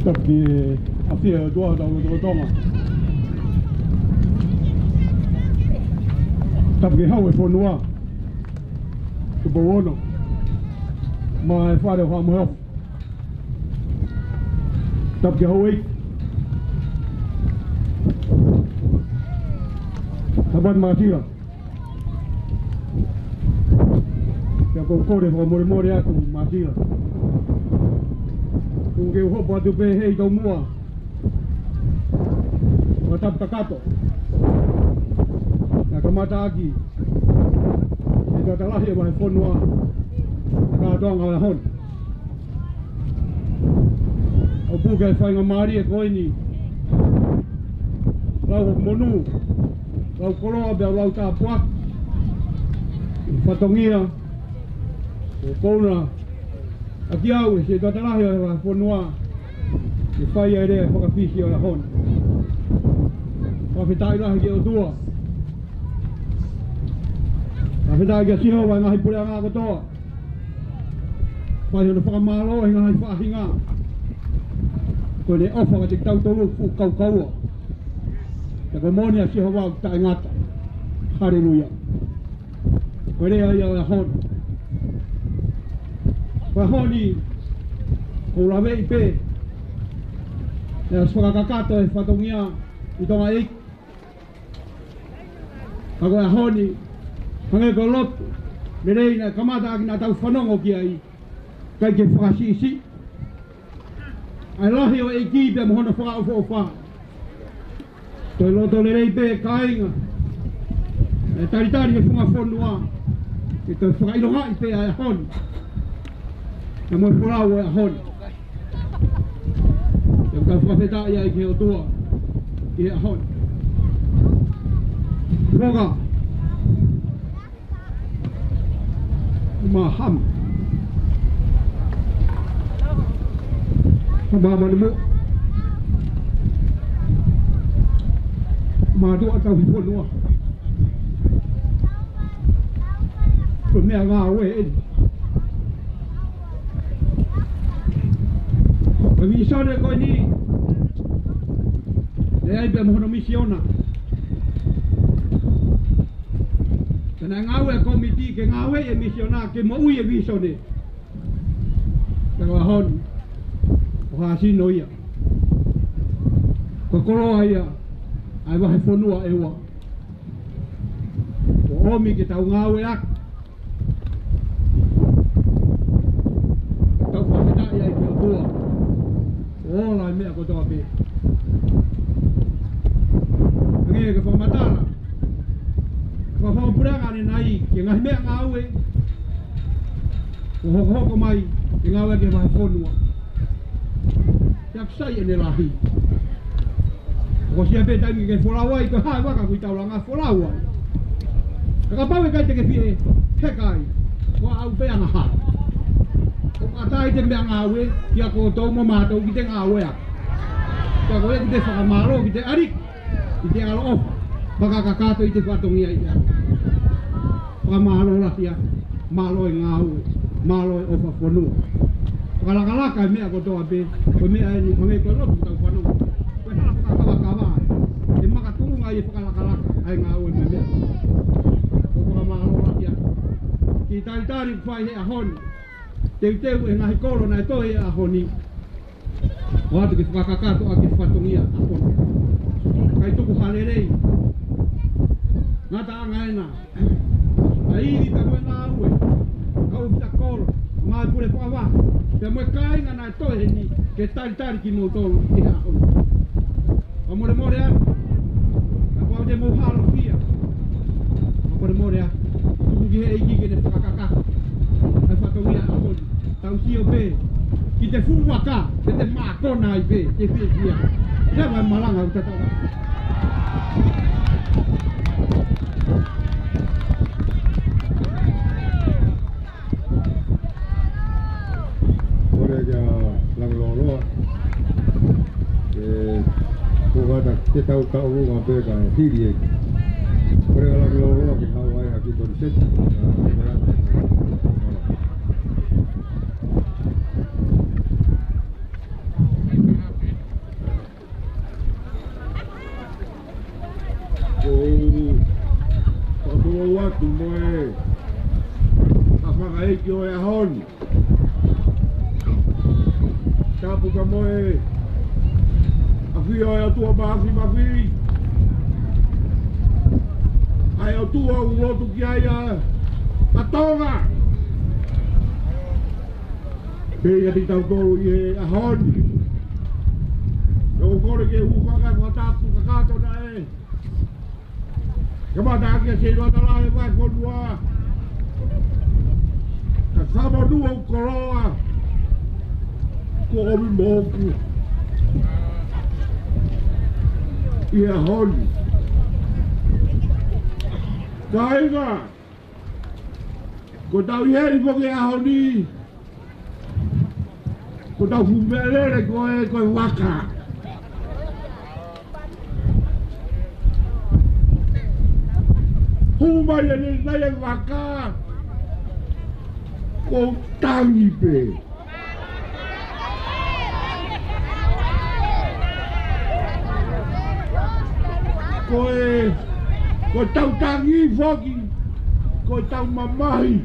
Tapu ki he ʻafio ʻa e ʻOtua ʻi hotau lotolotonga. Tapu ki he Hau ʻo e fonua, Tupou Ono, mo e Fale ʻo Haʻa Moheofo. Tapu ki he houʻeiki, Hāpati Māsila. Pea ʻoku ou kole fakamolemole atu Māsila. Kuo ke u hopo atu pē hei taumuʻa. Fakatapu kakato. Naʻe kamata ʻaki ʻe he toʻatalahi ʻo e vahefonua ʻa e kātoanga ʻo e ʻaho ni. ʻOku puke ʻa e faingamālie ko eni. Lau hoku monū, lau koloa pea lau tāpuaki. Fatongia, ʻoku ou na ʻaki au ʻe he toʻatalahi ʻo e vahefonua ke fai ʻa e lea fakafisi ʻo e ʻaho ni. Fakafetaʻi lahi ki he ʻOtua. Fakafetaʻi kia Sihova ʻa e ngaahi puleʻanga kotoa. Fai hono fakamālō ʻi he ngaahi faʻahinga. Ko ʻene ʻofa kiate kitautolu fuʻu kaukaua. Pea ko e moʻoni ʻa Sihova ʻoku taʻengata. Haleluia. Ko e lea ia ʻo e ʻaho ni. Ko e ʻaho ni, ʻoku ou laveʻi pē ʻa e fakakakato ʻo e fatongia ʻi Tonga ʻEiki. Ka ko e ʻaho ni, hangē ko e lotu lelei naʻe kamata ʻaki naʻa tau fanongo ki ai, ʻikai ke fakasiʻisiʻi ʻa e lahi ʻo e ʻEiki pea mo hono fakaʻofoʻofa. Toe loto lelei pē kāinga, ʻe talitali e funga fonua ke toe fakaʻilongaʻi pē ʻa e ʻaho ni, pea mo e folau ʻo e ʻaho ni. Pea ʻoku tau fakafetaʻi ai ki he ʻOtua ʻi he ʻaho ni. Foka. Maham. Maham ni mo. Mātuʻa tauhi fonua. Ko e meʻangāue eni. Ko e misiona ko eni. Lea ai pea mo hono misiona. Pea naʻe ngāue e kōmiti ke ngāue e misiona ke moʻui e misiona. Pea ko e ʻaho ni, ʻoku hāsino ia. Ko e koloa ia ʻa e vahefonua ʻe ua. ʻOku ʻomi ke tau ngāueʻaki. Tau fakafetaʻi ai ki he ʻOtua. ʻO ola e meʻa kotoa pē. Hangē ko e fakamatala, ko e fakapuleʻanga ʻanenai, ki he ngaahi meʻangāue kuo hokohoko mai ke ngāueʻaki ʻe he vahefonua. Pea ʻoku sai ʻene lahi. ʻOku ʻosi ʻa e pē taimi ke folau ai, ko e hā e vaka ʻoku ʻi taulanga folau ai. Ka kapau ʻe ʻikai te ke fie heka ai, ko au pē angahala. ʻOku ʻatā ʻi he meʻangāue, kia koutou mo mātou ki he ngāueʻaki. Pea ko ia ki he fakamālō ki he ʻAliki, ki he ʻaloʻofa, fakakakato ʻi he fatongia ʻi he ʻaho. Fakamālō lahi atu, mālō e ngāue, mālō e ʻofa fonua. Fakalakalaka e meʻa kotoa pē, ko e meʻa eni, hangē ko e lotu ʻoku tau fanongo. Ko e hala fakakavakava, ʻe makatuʻunga ʻi he fakalakalaka ʻa e ngāue mo e meʻa. Ko e fakamālō lahi atu. Kiʻi talitali ʻoku fai he ʻaho ni. teuteu e ngaahi kolo naʻe toe he ʻaho ni. ʻOatu ke fakakakato ʻaki e fatongia ʻa Pona. Kae tuku ha lelei. Ngataʻanga ena. ʻA e ivi pea mo e ngāue. Kau ʻofisa kolo. Ngaahi pule fakavaha. Pea mo e kāinga naʻe toe heni. Ke talitali kimoutolu ʻi he ʻaho ni. Fakamolemole atu. Kapau te mou hālofia. Fakamolemole atu. Tuku ki he ʻEiki ke ne fakakakato ʻa e fatongia ʻa Pona. Tau sio pē ki he fuʻu vaka, ke te mākona ai pē, te fiefia. Leva e malanga ʻo tatau. Kole kia Langiloloa. E, ko kata ke tau tau runga pē ka hili e. Kole kia Langiloloa ke haʻu ai ha kiʻi tonu seti. Ko u fakatulou atu mo e fakafanga ʻEiki ʻo e ʻaho ni. Tapu ka mo e ʻafio ʻa e ʻOtua Mafimafi. ʻA e ʻOtua ʻoku lotu ki ai ʻa Tonga. Pea ʻiate kitautolu ʻi he ʻaho ni. ʻOku ou kole ke u fakatapu kakato naʻe kamata ʻaki ʻa Seiloa Talahe Vahefonua. Ka Samoa ʻoku koloa. Ko ʻomi moku. ʻI he ʻaho ni. Kāinga. Ko tau ʻi heni foki he ʻaho ni. Ko tau fuʻu meʻalele ko e, ko e vaka. Hū mai e lele nai e vaka. Ko tangi pē. Ko e, ko e tau tangi foki, ko e tau mamahi.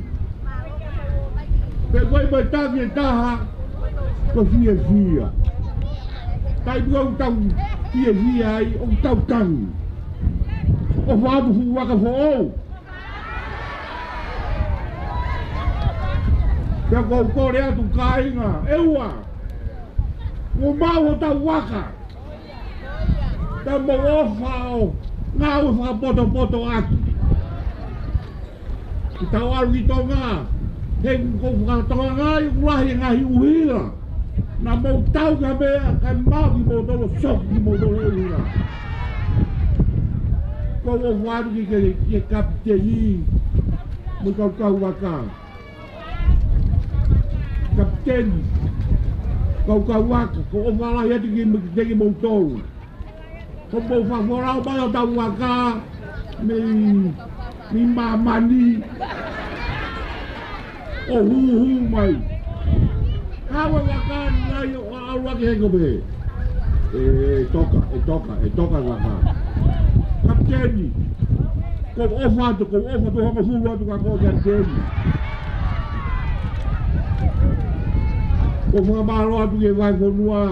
Pe ko e mo e tangi ʻe taha, ko e fiefia. Taimi ʻoku tau fiefia ai, ʻoku tau tangi. ʻOfa atu fuʻu vaka foʻou. Pea ʻoku ou kole atu kāinga, ʻEua. Kuo maʻu hotau vaka. Pea mou ʻofa ʻo ngāue fakapotopoto atu. Ke tau ʻalu ki Tonga, he ʻoku ou fakatonga ngai, ʻoku lahi e ngaahi ʻuhila. Naʻa mou tau ki ha meʻa, kae maʻu kimoutolu, soki kimoutolu e ʻuhila. Ko u ʻofa atu ki he, ki he kapiteni, mo e kau kau vaka. Kapiteni, kau kau vaka, ko u ʻofa lahi atu ki he, ki he kimoutolu. Ko mou fakafolau mai hotau vaka mei, mei māmani ʻo hūhū mai. Kau e vaka ni ai ʻo ʻalu ake he ko pē. ʻE toka, ʻe toka, ʻe toka e vaka. Kapiteni, ko u ʻofa atu, ko u ʻofa atu, hongofulu atu ka ko e kapiteni. Ko u fakamālō atu ki he Vahefonua.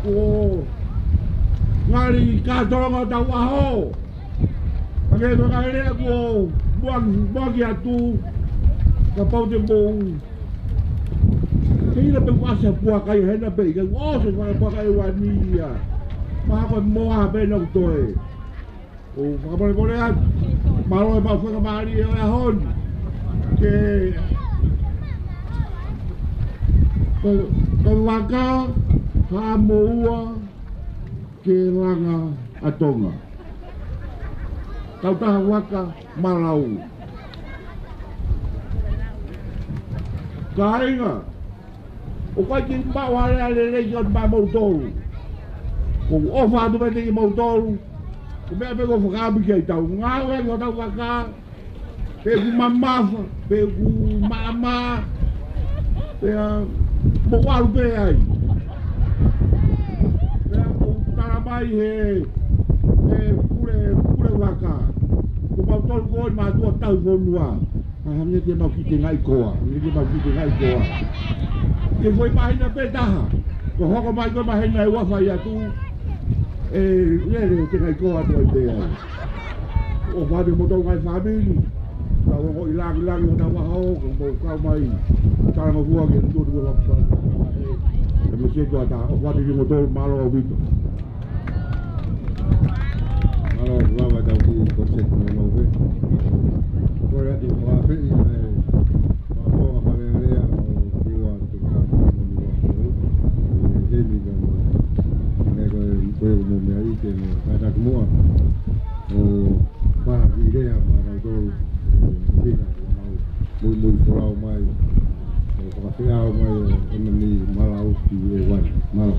Ko ngali kātoanga hotau ʻaho. Ka ke toka hele aku ʻo muaki, muaki atu. Kapau te mou. Ke ʻilo pe kuo ʻasi ha puaka ia hena pē, ka kuo ʻosi e fanga puaka ʻe ua ni ia. Mahalo ko e moa pē naʻa ku toe. ʻOku ou fakamolemole atu. Mālō e maʻu fakamālie ʻo e ʻaho ni. Ke, ke, ke vaka, haʻamo ua, ke langa ʻa Tonga. Kautaha vaka, Malau. Kāinga, ʻoku ʻikai ke maʻu ha lea lelei ʻo maʻamoutolu. Ko u ʻofa atu pē kiate kimoutolu. Ko e meʻa pē ko e fakaʻamu ki ai tau ngāue ʻi hotau vaka. Pe ʻoku mamafa, pe ʻoku maʻamaʻa. Pea mou ʻalu pē ai. Pea ʻoku ou tala mai he, he pule, pule vaka. Ko mautolu ko e mātuʻa tauhi fonua. Ka hangē te mau kiʻi tengaʻi koa. Ke mau ki te ngai koa. Ke fai māhina pē taha. Ko hoko mai ko e māhina ʻe ua fai atu. ʻE lele ʻo te ngai koa atu ai pē ai. ʻOfa atu mo tau ngai fāmili. Tau ongo ʻi langi langi ʻo tau waho ko mau kau mai. Tau ngofua ke tutu ʻa pā. ʻE mo se tua ta ʻofa atu ki mo tau mālō ʻaupito. Mālō, lava tau ki konsep no no ve. Kore atu ko a pe i mai. Mālō, a fale lea, o kiwa, tu ka, mo ni wa ko. E, e ni ka mo. E ko e, ko e mo mea i ke mo. Ka ta ki mua. O, pa ki lea, ma na tolu. E, pina, ko mau. Mui, mui, folau mai. O, pa ka fea mai, o, e mani, malau, ki e wani. Mālō.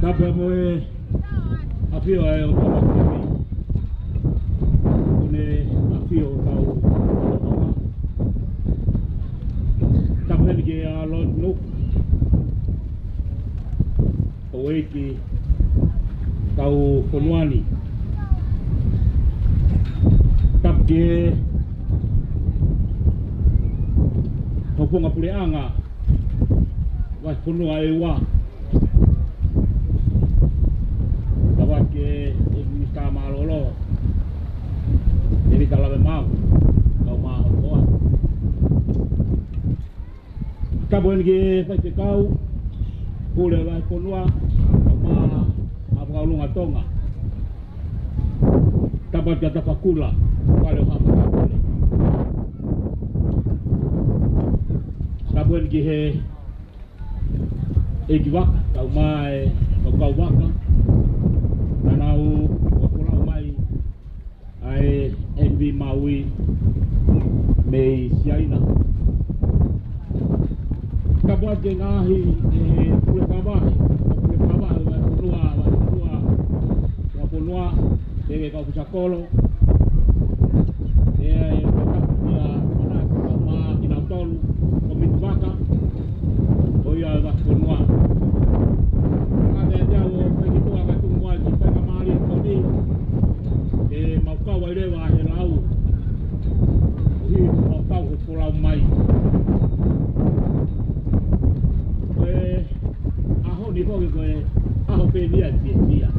Tapu mo e ʻafio ʻa e ʻOtua Mafimafi. Ko ʻene ʻafio ʻo tau. Tapu heni ki he ʻa Lord Nook. ʻO ʻEiki tau fonua ni. Tapu ki he Hofonga Puleʻanga Vahefonua ʻe ua. Tapu ki he Minisitā Mālōlō, ʻElita Lavemaau, kau mā ʻo koa. Tapu heni ki he faifekau, pule vahefonua, kau mā ʻa Fakaʻulunga Tonga. Tapu kia Tafakula, pale ʻo Hapa Tapule. Tapu heni ki he ʻEiki Vaka, kau mā e, kau kau vaka. Naʻa nau ʻoatu lau mai ʻa e M V Maui mei Siaina. Tapu atu ki he ngaahi, e, pule fakavahe, pule fakavahe, vahefonua, vahefonua, vahefonua, ke ke kau fisakolo. E, e, tapu kia Manasi kau mā kinautolu, komiti vaka, ʻo ia e vahefonua. Ka te te au ʻo fai ki tua ka tumu ai ki fai ka mālie ko ni. Ke mau kau ai leva he lau. ʻOku mau kau ʻo folau mai. Ko e ʻaho ni foki ko e ʻaho pē ni ʻa e tietia.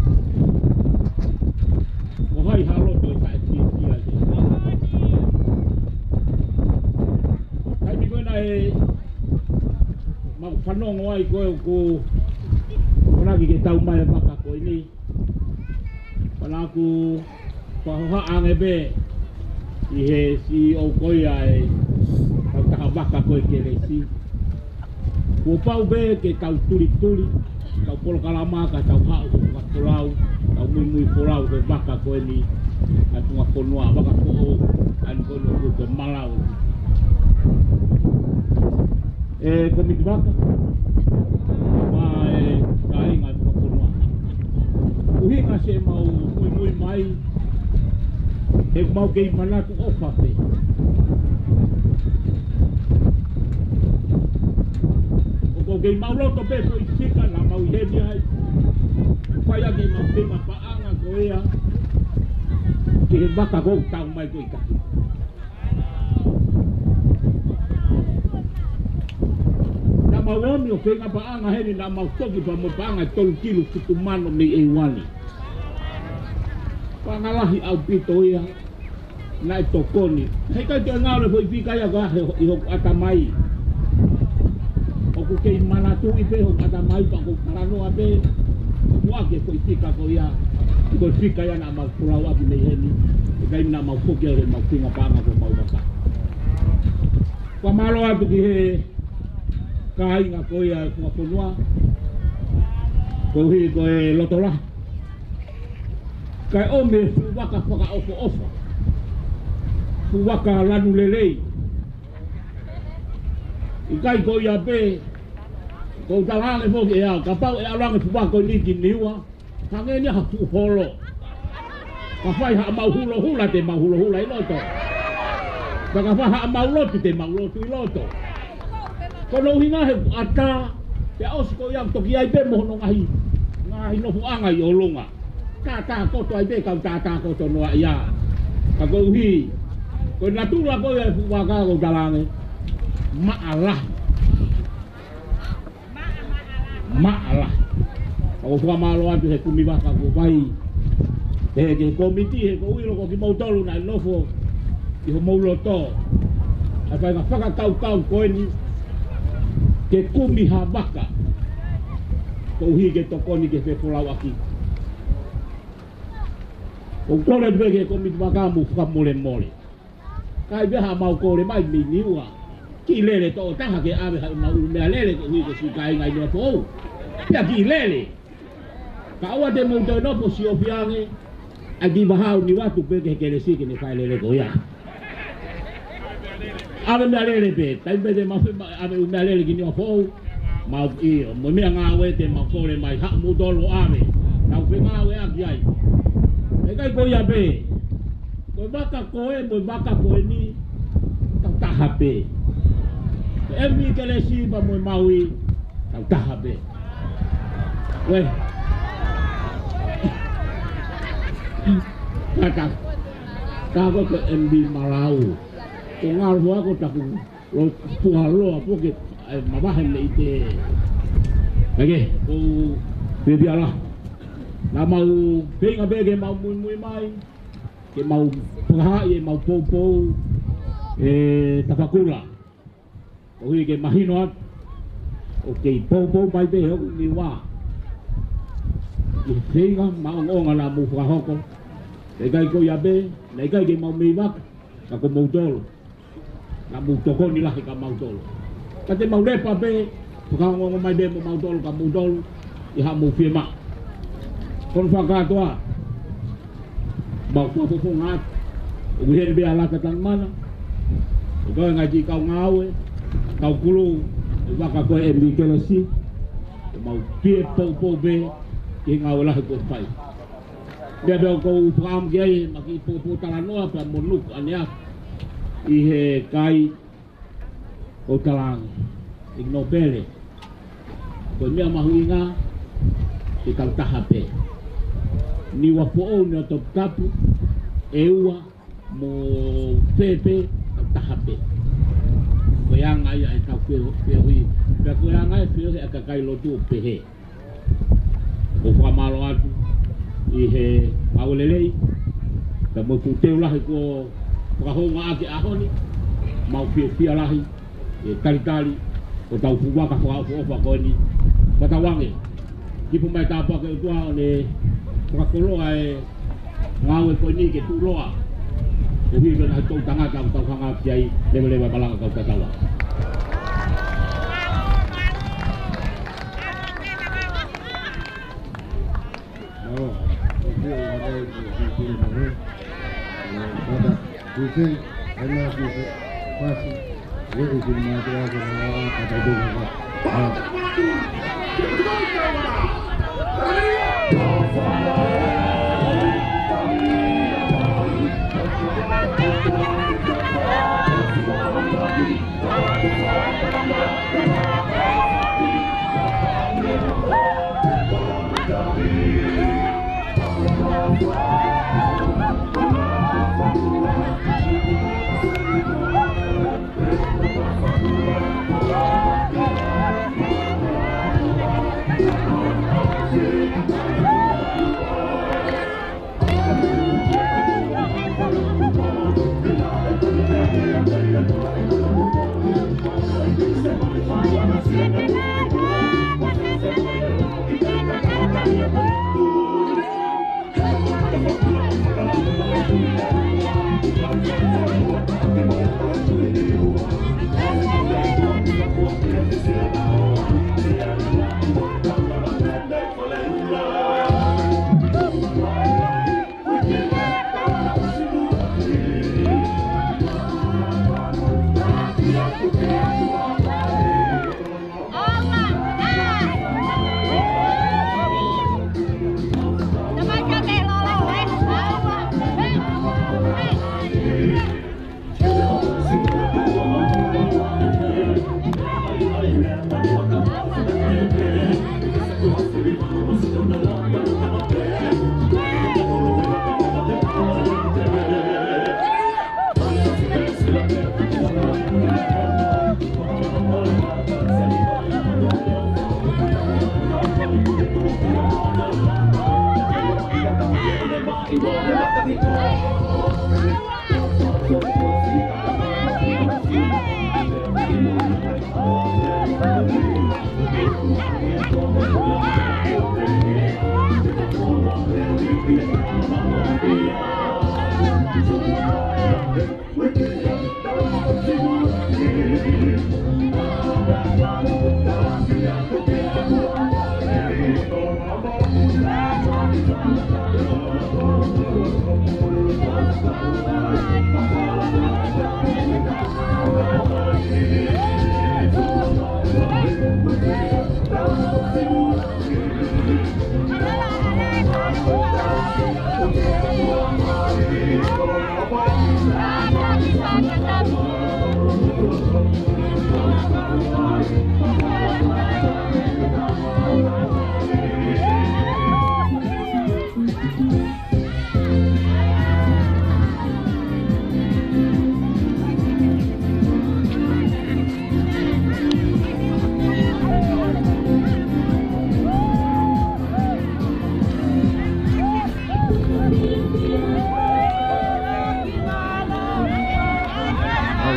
Ko hai ha loto ʻe taʻe tietia ke. Taimi ko ē naʻe mau fanongo ai ko ē ʻoku ʻamanaki ke tau mai e vaka ko eni. Pea naʻa ku fakahohaʻa ange pē ʻi he C E O ko ia e kautaha vaka ko e Kelesi. Kuo pau pē ke tau tulituli, tau polokalama ka tau haʻu ʻo fakafolau, tau muimui folau ko e vaka ko eni ʻa e tuʻunga fonua, vaka ko ē ʻa eni ko eni ʻoku ke malau. E komiti vaka, mo e kāinga ʻo e fonua. ʻUhinga siʻemau muimui mai, he ʻoku mau kei manatu ʻofa pē. ʻOku kei mau loto pē foʻi fika naʻa mau ʻi heni ai. Fai ake mau feinga paʻanga ko ia, ki he vaka ko ē ʻoku tau mai ko ē ʻi tahi. Naʻa mau omi ʻo feinga paʻanga heni naʻa mau toki pea mo e paʻanga ʻe tolu kilu fitu mano mei ʻEiuani. Paʻanga lahi ʻaupito ia naʻe tokoni. Heʻikai toe ngalo e foʻi fika ia ka he ʻi hoku ʻatamai. ʻOku kei manatuʻi pē hoku ʻatamai pea ʻoku ou talanoa pē. Kuo ʻoatu e foʻi fika ko ia. Ko e fika ia naʻa mau folau ʻaki mei heni. ʻIkai naʻa mau foki ai he mau feinga paʻanga ko mau vaka. Fakamālō atu ki he kāinga ko ia e tuʻunga fonua. Koeʻuhi ko e loto lahi. Kae ʻomi e fuʻu vaka fakaʻofoʻofa. Fuʻu vaka lanu lelei. ʻIkai ko ia pē, ʻoku ou talaange foki ʻe au, kapau ʻe ʻalu ange e fuʻu vaka ko eni ki Niua, hangē ni ha fuʻu holo. Ka fai haʻamau hulohula te mau hulohula ʻi loto. Pea ka fai haʻamau lotu, te mau lotu ʻi loto. Ko hono ʻuhinga he ʻata, pea ʻosi ko ia toki ʻai pē mo hono ngaahi, ngaahi nofoʻanga ʻi ʻolunga. Tātākoto ai pē kau tātākoto noa ia. Ka koeʻuhi, ko e natula ko ia e fuʻu vaka ʻoku ou talaange, maʻa lahi. Maʻa lahi. ʻOku ou fakamālō atu he kumi vaka kuo fai. He ki he kōmiti, he ʻoku ou ʻilo ko kimoutolu naʻe nofo ʻi homou loto ʻa e faʻahinga fakakaukau ko eni ke kumi ha vaka koeʻuhi ke tokoni ki he fefolauʻaki. ʻOku ou kole atu pē ki he kōmiti vaka mo fakamolemole. Ka ʻi ai pē haʻamau kole mai mei Niua. Kiʻi lele tokotaha ke ʻave haʻamau ʻū meʻalele koeʻuhi ko siʻi kāinga ʻi Niuafoʻou. Pea kiʻi lele. Kae ʻoua te mou toe nofo siofi ange. ʻAi kiʻi vahaʻa ʻo Niuatu pē ki he kelesi ke ne fai e lele ko ia. ʻAve meʻalele pē. Taimi pē te mau fe-, ʻave ʻū meʻalele ki Niuafoʻou. Mau ʻio, mo e meʻangāue te mau kole mai haʻamoutolu ʻo ʻave. Tau fengāueʻaki ai. ʻIkai ko ia pē. Ko e vaka ko ē, mo e vaka ko eni, tau taha pē. Ko e M V Kelesi pea mo e Maui, tau taha pē. Uē. Ka, ka, ka ko e M V Malau. Ko ngalo hoa ko taku lo puha loa puke, ʻe mavahe mei te. Ake, ʻoku ou fiefia lahi. Naʻa mau feinga pē ke mau muimui mai, ke mau fakahaaʻi ʻemau poupou ʻe Tafakula. Koeʻuhi ke mahino atu, ʻoku kei poupou mai pē hoku Niua. ʻI he feinga maʻongoʻonga naʻa mou fakahoko. Naʻe ʻikai ko ia pē, naʻe ʻikai ke mau mei vaka, ka ko moutolu. Naʻa mou tokoni lahi kia mautolu. Ka te mau lepa pē, fakaongoongo mai pē mo mautolu kia moutolu, ʻi haʻamou fiemaʻu. Ko hono fakakātoa, mau fakafofonga atu, ʻoku ʻi heni pē ʻa Lata Tanumana, ʻo kau e ngaahi kiʻi kau ngāue, kau kulu, ʻi he vaka ko e M V Kelesi, ʻo mau pie poupou pē, ki he ngāue lahi kuo fai. Meʻa pē ʻoku ou fakaʻamu ki ai, ma kiʻi poupou talanoa pea mo Nuku ʻaneafi ʻi he kai ʻo talaange, ʻi Nōpele. Ko e meʻa mahuʻinga, ke tau taha pē. Niuafoʻou, Niuatoputapu, ʻEua, mo Fēfē, tau taha pē. Ko e anga ia ʻetau feo-, feohi. Pea ko e anga e feohi ʻa e kakai lotu ʻo pehē. ʻOku ou fakamālō atu ʻi he ngāue lelei, pea mo e fuʻu teu lahi kuo fakahoungaʻaki he ʻaho ni, mau fiefia lahi, ʻe talitali, ʻo tau fuʻu vaka fakaʻofoʻofa ko eni, fakatauange. Kipo mai tāpuaki ʻOtua ʻo ne fakakoloa e ngāue ko eni ke tuʻuloa. Koeʻuhi ko e ngaahi toʻutangata ʻoku tau hanga ki ai, leveleva e malanga kau tatau.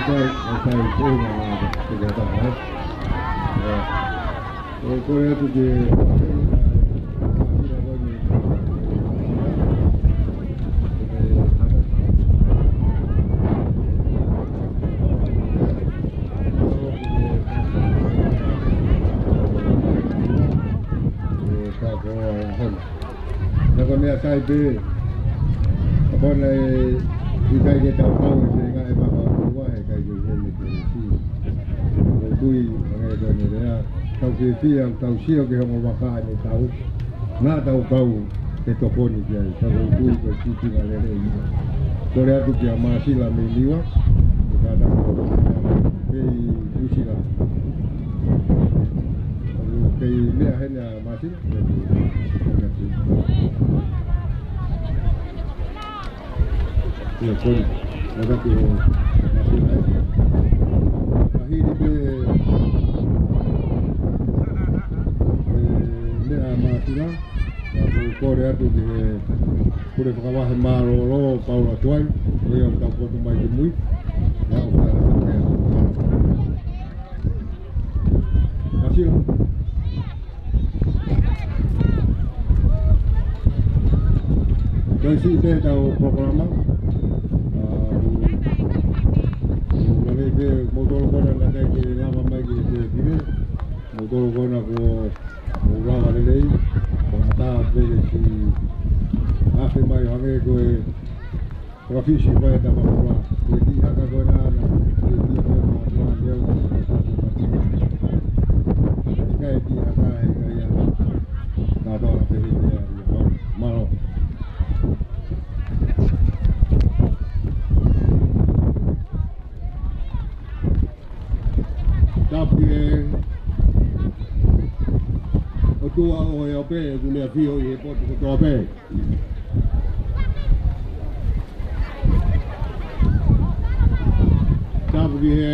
Sai, sai, sai, sai, sai, sai, sai, sai, sai, sai. ʻE, ʻoku ou kole atu ke Ka ko e hana. Ka ko e meʻa sai pē. Ka ko e ʻikai ke tau kau e feinga ʻe makaʻutua he ʻikai ke hene ke si. Ko e kui, hangē ko ʻene lea. Tau fiefia, tau sio ki he ongo vaka ʻanetau. Naʻa tau kau ke tokoni ki ai. Ka ko e kui ko e sīpinga lelei. Kole atu kia Māsila mei Niua. Ko e kātaki kei Nuʻusila. Kei meʻa heni ʻa Māsila. Ia, kole. Ia, kole. Ia, kole. Māsila, ē. Ka hili pē, ē, meʻa ʻa Māsila. Ia, ʻoku ou kole atu ki he pule fakavahe mālōlō, Paula Tuai. Ko ia ʻoku tau poto mai ki mui. Ia, ʻoku fai atu ki he. Māsila. Kae siʻi pē ʻetau polokalama. ʻA, ʻoku, ʻoku lelei pē, moutolu ko ena naʻe ʻikai ke lava mai ki he pile. Moutolu ko ena kuo mou lava lelei. Ko e ʻatā pē ke siʻi afe mai hangē ko e fakafisi ko e tapa kula. Ko e kiʻi haka ko ena, ko e kiʻi haka ko e mātuʻa, leo. ʻIkai kiʻi haka, ʻikai ia. Ka tau ʻa pehē ia, ia. Mālō. Tapu ki he ʻOtua ʻo e ʻaho pē, ʻoku ne ʻafio ʻi he potu kotoa pē. Tapu ki he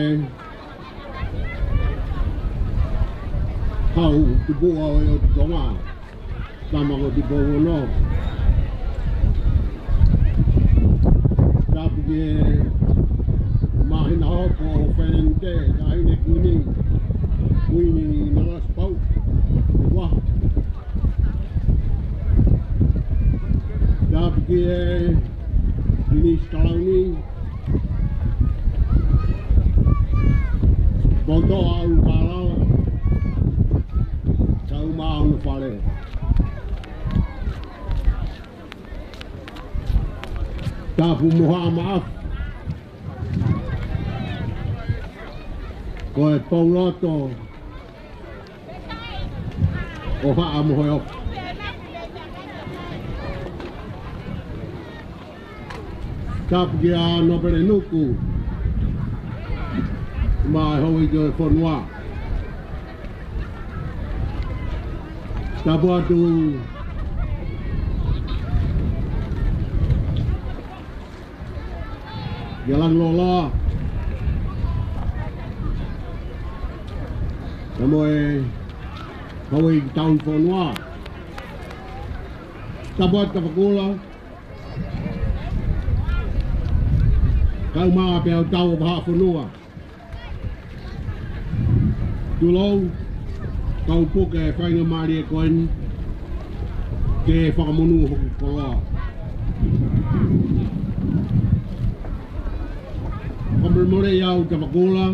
Hau Tupuʻa ʻo e ʻOtu Tonga, Tama ko Tupou Ono. Tapu ki he Māhina Hopo ʻo Felente, Taʻahine Kuini, Kuini Nanasipauʻu. Ua. Tapu ki he Minisitā Launi, Pontoa ʻUlukalala, kae ʻumaʻā hono fale. Tapu mo Haʻa Maʻafu. Ko e pouloto ʻo Haʻa Moheofo. Tapu kia Nōpele Nuku, mo e houʻeiki ʻo e fonua. Tapu atu kia Langiloa, kae mo e houʻeiki tauhi fonua. Tapu atu Tavakula, kae ʻumaʻā pē ʻa e tau ʻo Vahaʻafonua. Tulou, kau puke e faingamālie ko eni ke fakamonū hoku koloa. Fakamolemole ʻaʻau Tavakula,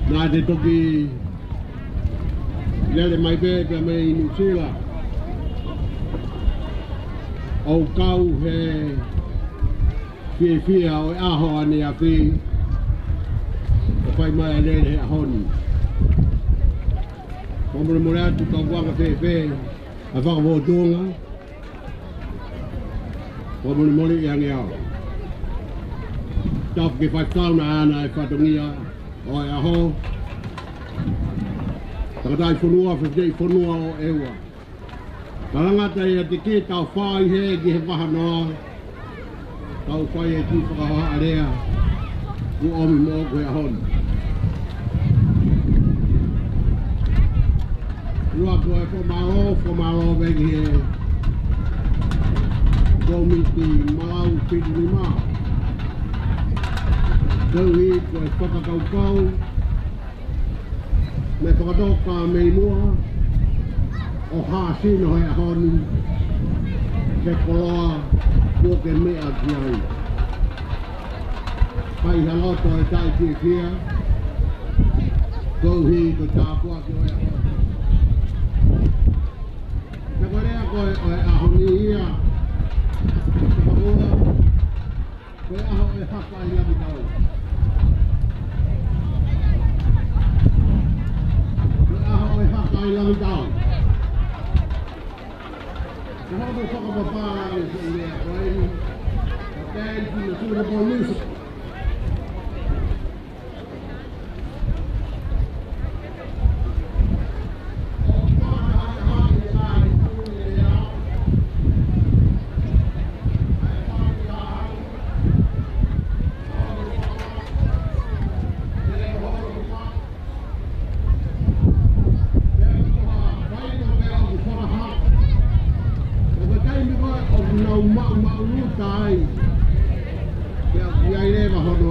naʻa te toki lele mai pē, pē mei Nuʻusila. ʻOku kau he fiefia ʻo e ʻaho ʻaneafi, ʻo fai mai ʻa e lele he ʻaho ni. Fakamolemole atu ka ʻoku anga fēfē ʻa e fakafofonga. Fakamolemole ange au. Tapu ki he faifekau naʻa na e fatongia ʻo e ʻaho. Tangataʻi fonua, fefine fonua ʻo ʻEua. Talangata ia te ke tau fai he ki he vahanoa. Tau fai e kiʻi fakahohaʻa lea kuo ʻomi moʻoku he ʻaho ni. Ua ko e fakamālō, fakamālō pē ki he komiti malau fitu nima. Koeʻuhi ko e fakakaukau mo e fakatoka mei muʻa ʻo e hāsino he ʻaho ni, he koloa kuo ke meʻa ki ai. Fai ha loto ʻe taʻefiefia koeʻuhi ko e tāpuaki ʻo e ʻaho ni. Ko e lea ko ē ʻo e ʻaho ni ia, ko e ʻaho ʻo e haka ʻi Langitau. Ko e ʻaho ʻo e haka ʻi Langitau. Ko hono fakapapālangi e lea ko eni. Ka pēni ki he suitable music. Pea ʻoku ʻi ai leva hono,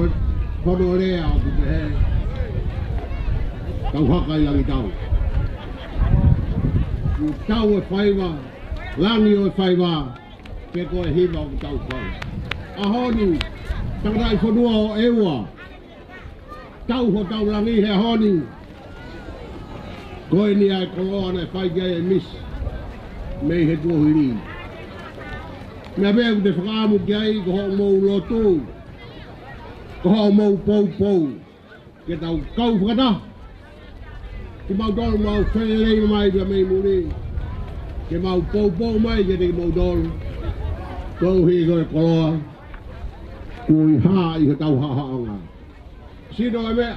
hono lea ʻoku pehē: Tau haka ʻi Langitau. Kuo tau e faiva, langi ʻo e faiva, pe ko e hiva ʻoku tau fai. ʻAho ni, tangataʻi fonua ʻo ʻEua, tau hotau langi he ʻaho ni. Ko eni ʻa e koloa naʻe fai ki ai e misi mei he kuohili. Meʻa pē ʻoku te fakaʻamu ki ai ko hoʻomou lotu, ko hoʻomou poupou, ke tau kau fakataha. Kimautolu mau felelei mai pea mei muli, ke mau poupou mai kiate kimoutolu. Koeʻuhi ko e koloa kuo ʻi hā ʻi hotau haʻohaʻonga. Sino e meʻa,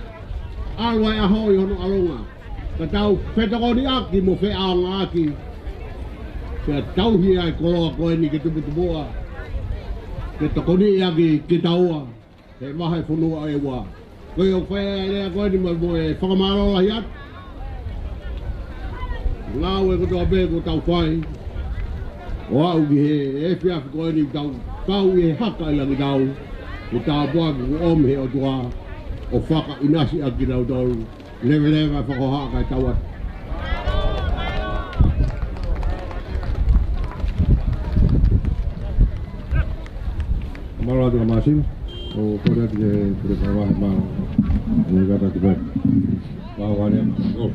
ʻalu ʻa e ʻaho ʻi hono ʻalunga, ka tau fetokoniʻaki mo feʻaongaʻaki, pea tauhi ʻa e koloa ko eni ke tuputupuʻa, ke tokoniʻi ʻaki kitaua he vahefonua ʻo ʻEua. Ko ia ʻoku fai ai e lea ko eni mo, mo e fakamālō lahi atu. Ngāue kotoa pē kuo tau fai ʻo aʻu ki he efiafi ko eni, tau kau ʻi he haka ʻi Langitau, ko e tāpuaki kuo ʻomi he ʻOtua ʻo fakaʻinasi ʻaki kitautolu. Leveleva e fakahohaʻa kae tau atu. Mālō atu ka māsini, ʻo kole atu ki he pule kava, mālō. Ni kata ki pē. Mālō wale, mālō.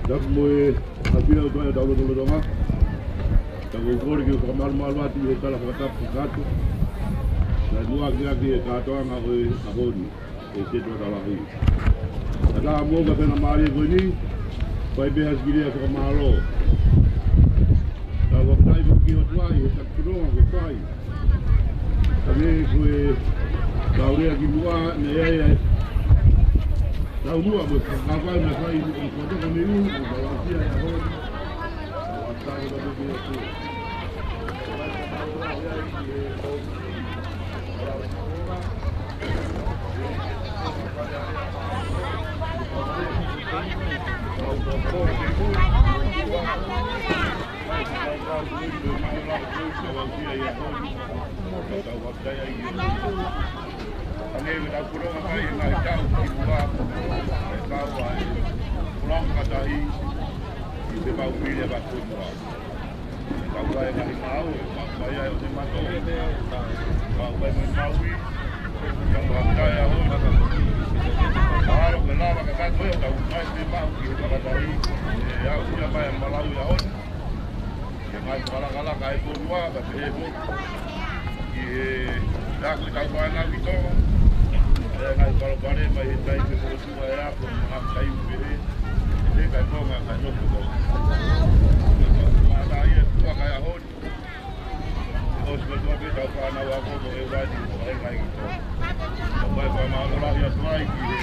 Tapu mo e ʻafio ʻa e ʻOtua ʻi hotau lotolotonga. Tau kole ke fakamalumalu atu ʻi he tala fakatapu kakato. Kae muʻaki ʻaki e kātoanga ʻo e ʻaho ni. ʻE te tuatalahi. Ka tā mo ka pena mālie ko eni, fai pē ha siʻi lea fakamālō. Tau fakafetaʻi ki he ʻOtua ʻi he takitonga ko e fai. Ka me ko e tau lea ki muʻa, ne ai ai. Tau muʻa mo e fakafai na fai, ʻo fakatoka mei ʻū, ʻo tau ʻafio ʻi he ʻaho ni. Tau kai ngaahi maau, ʻe maʻu mai ai ʻo te mato. Maʻu mai mo e maui. Tau kai ai ʻaho ni. Mahalo ke lava ka kato ʻe tau kai te maʻu ki he fakatahi. ʻE au ia mai ʻa Malawi ʻaho ni. ʻE mai fakalakalaka e fonua, ka te he mo. Ki he taku tau kai ngaahi tō. ʻE ngaahi palopalema he taimi ko e tua e ako, ngaahi taimi pehē. ʻE kai konga kai nofo tō. Mālō ia tua kai ʻaho ni. ʻOsi ko e tua pē tau fānau ako mo e wadi mo e kai ki tō. Ka pai fakamālō lahi atu ai ki he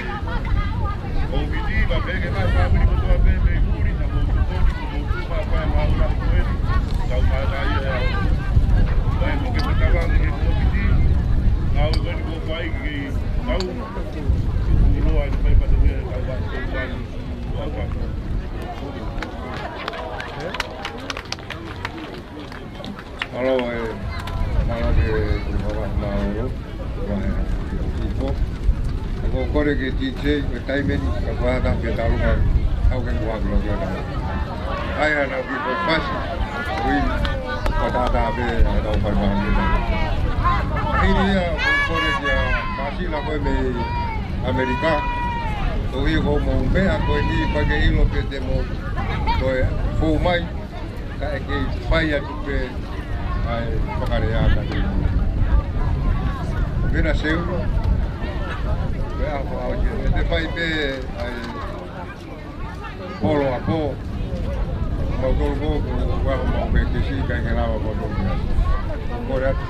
kōmiti, pea pehē ki he ngaahi fāmili kotoa pē mei muli, naʻa mou tokoni, naʻa mou tuku mai fakamālō lahi ko eni. Tau mālō ia he ʻaho. Pea mo e fakatauange ki he kōmiti, ngāue ko eni kuo fai ki he tau. Kuo loa ʻi he fai pātō ki he tau fānau. Mālō e, mālō e, mālō e, mālō e, ʻIpo. Ko e kole ki he D J, ko e taimi ni, ka kuata ke talu ka, au ke kuata lo kia ta. Ai, ana ki ko fasi, ui, ko tata pe, ana u fai maha ni. Hili ia, ko e kole kia Masila ko e mei ʻAmelika. Ko ia ko mo meʻa ko eni, pea ke ʻilo pē te mo, ko e fou mai. Ka ʻe kei fai atu pē ʻa e fakalea ka te. Pena seu, pea ko au ke, ʻe te fai pē ʻa e polo ʻa pō, mau tolu ko, ko, ko, mau pē ke si, ka ʻe ke lava ko tolu kia. Kole atu,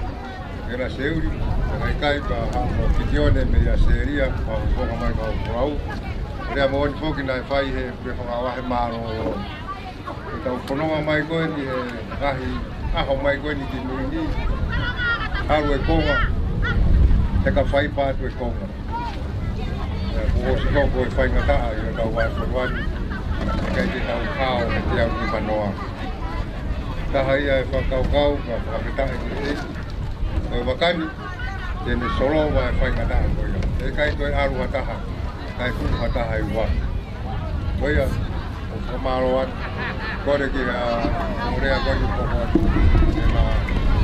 pena seu, ka ʻikai ka ha mo Kitione mei ʻAositelēlia, mau foka mai ka u folau. Lea moʻoni foki naʻe fai he, pe fakavahe mālō. Ko ʻetau fononga mai ko eni he ngaahi ʻaho mai ko eni ki mui ni. Halu e konga, he ka fai pē atu e konga. ʻE, kuo ʻosi hoko e faingataʻa ʻi hotau vāsoruani. ʻIkai ke tau kao he teau ni manoa. Taha ia e fakakaukau, ka fakafetaʻi ki he ʻEiki. Ko e vaka ni, te ne solova e faingataʻa ko ia. ʻE ʻikai ko e ʻalu ha taha, kae tuʻu ha taha ʻi ua. Ko ia, ʻoku fakamālō atu. Kole ki ha, ʻo lea ko eni ko ko atu. Ke ma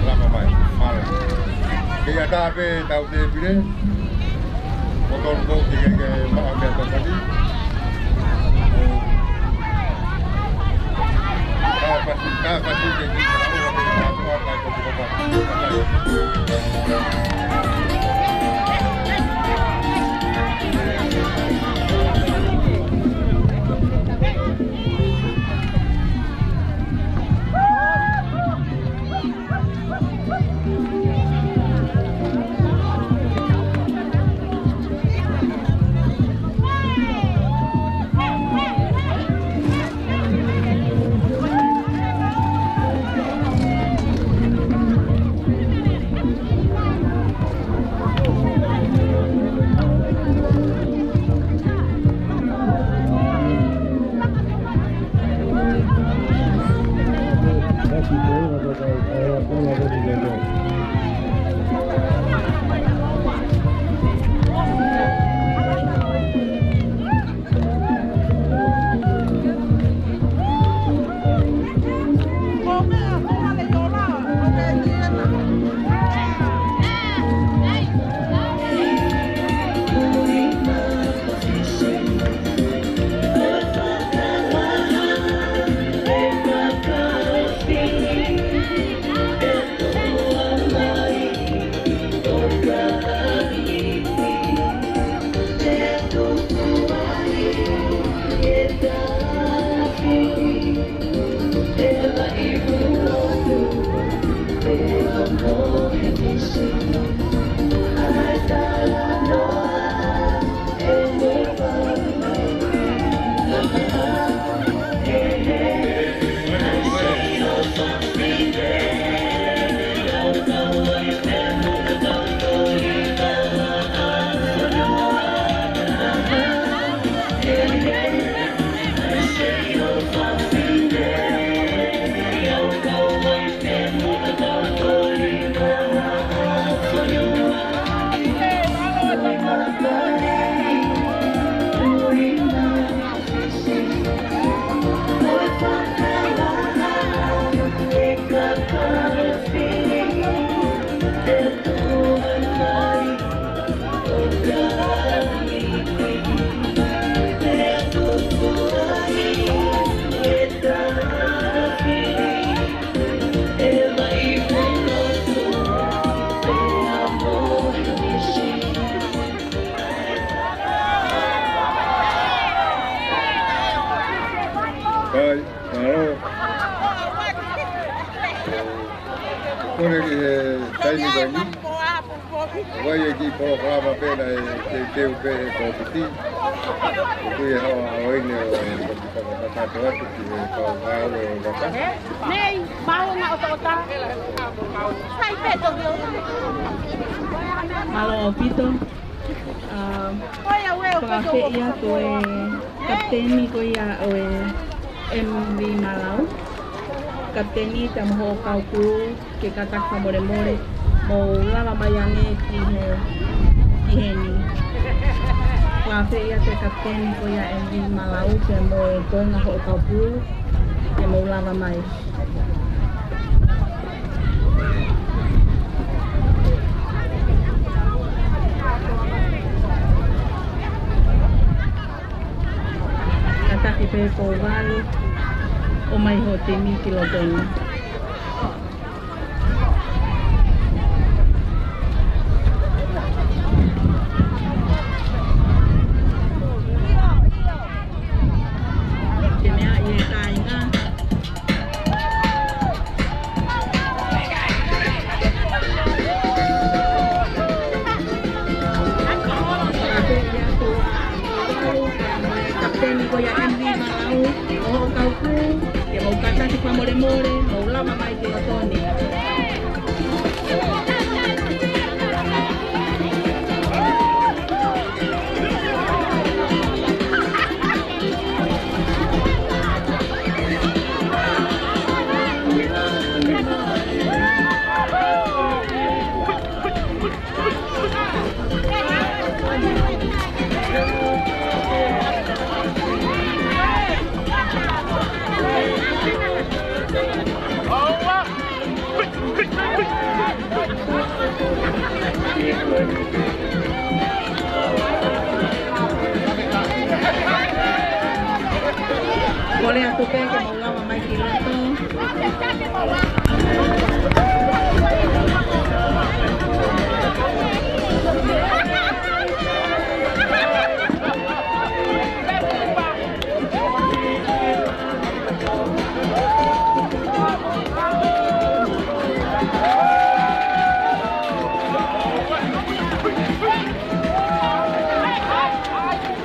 lama mai, mālō. Ke ia tā pē tau te pire. Ko tonu ko ki ke ke maʻa mea tokoni. Ka pasi, ka pasi ke ki ka ua ke ka ua ka ko ko ka. Kai, mālō. Kole ki he taimi ko eni. Vai e kiʻi polokalama pē naʻe teuteu pē he kōmiti. ʻOku ʻi ai haʻo ʻaho ʻi he ʻo fakakakato atu ki he kau ngāue ʻo e vaka. Nei, maunga ʻo tokota. Sai pē tokio. Mālō ʻaupito. ʻA, fakafeʻi atu e kapiteni ko ia ʻo e M V Malau. Kapiteni pea mo hoʻo kau pulū, ke kātaki fakamolemole, mou lava mai ange ki he, ki heni. Fakafeʻiloaki atu e kapiteni ko ia M V Malau pea mo e toenga hoʻo kau pulū, ke mou lava mai. Kātaki pē Pouvalu, ʻomai hoʻo timi ki loto ni. Ke meaʻi e kāinga. Kapiteni ko ia M V Malau, ʻo hoʻo kau pulū, ke mou kātaki fakamolemole, mou lava mai ki loto ni. Kole atu pē ke mou lava mai ki loto.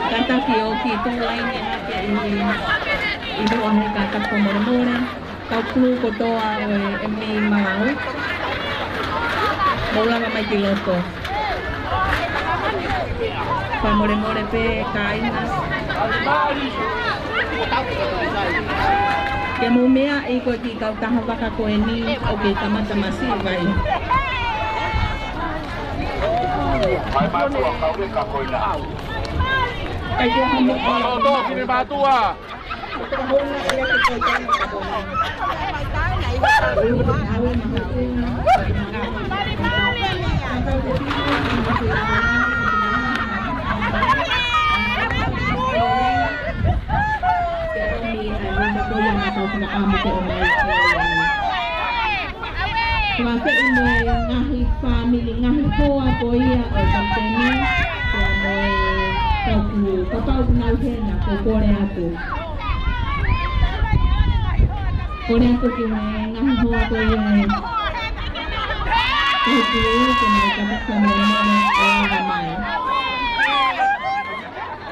Kātaki ʻo kiʻi tuʻu laine hake ʻi, ʻi loto he kātaki fakamolemole. Kau pulū kotoa ʻo e M V Malau, mou lava mai ki loto. Fakamolemole pē kāinga. Ke mou meaʻi ko e kiʻi kautaha vaka ko eni ʻoku kamata masiva ai. Mai mātuʻa, kau ke ka ko ena. Kai ke hamo. Tō, tō, tō, kine mātuʻa. Fakafeʻiloaki mo e ngaahi fāmili, ngaahi hoa ko ia ʻo e kapiteni, pea mo e kau pulū, kapau ʻoku nau hena, ko e kole atu. Kole atu ki he ngaahi hoa ko ia ʻo e kau pulū, ke nau kātaki fakamolemole ʻo lava mai.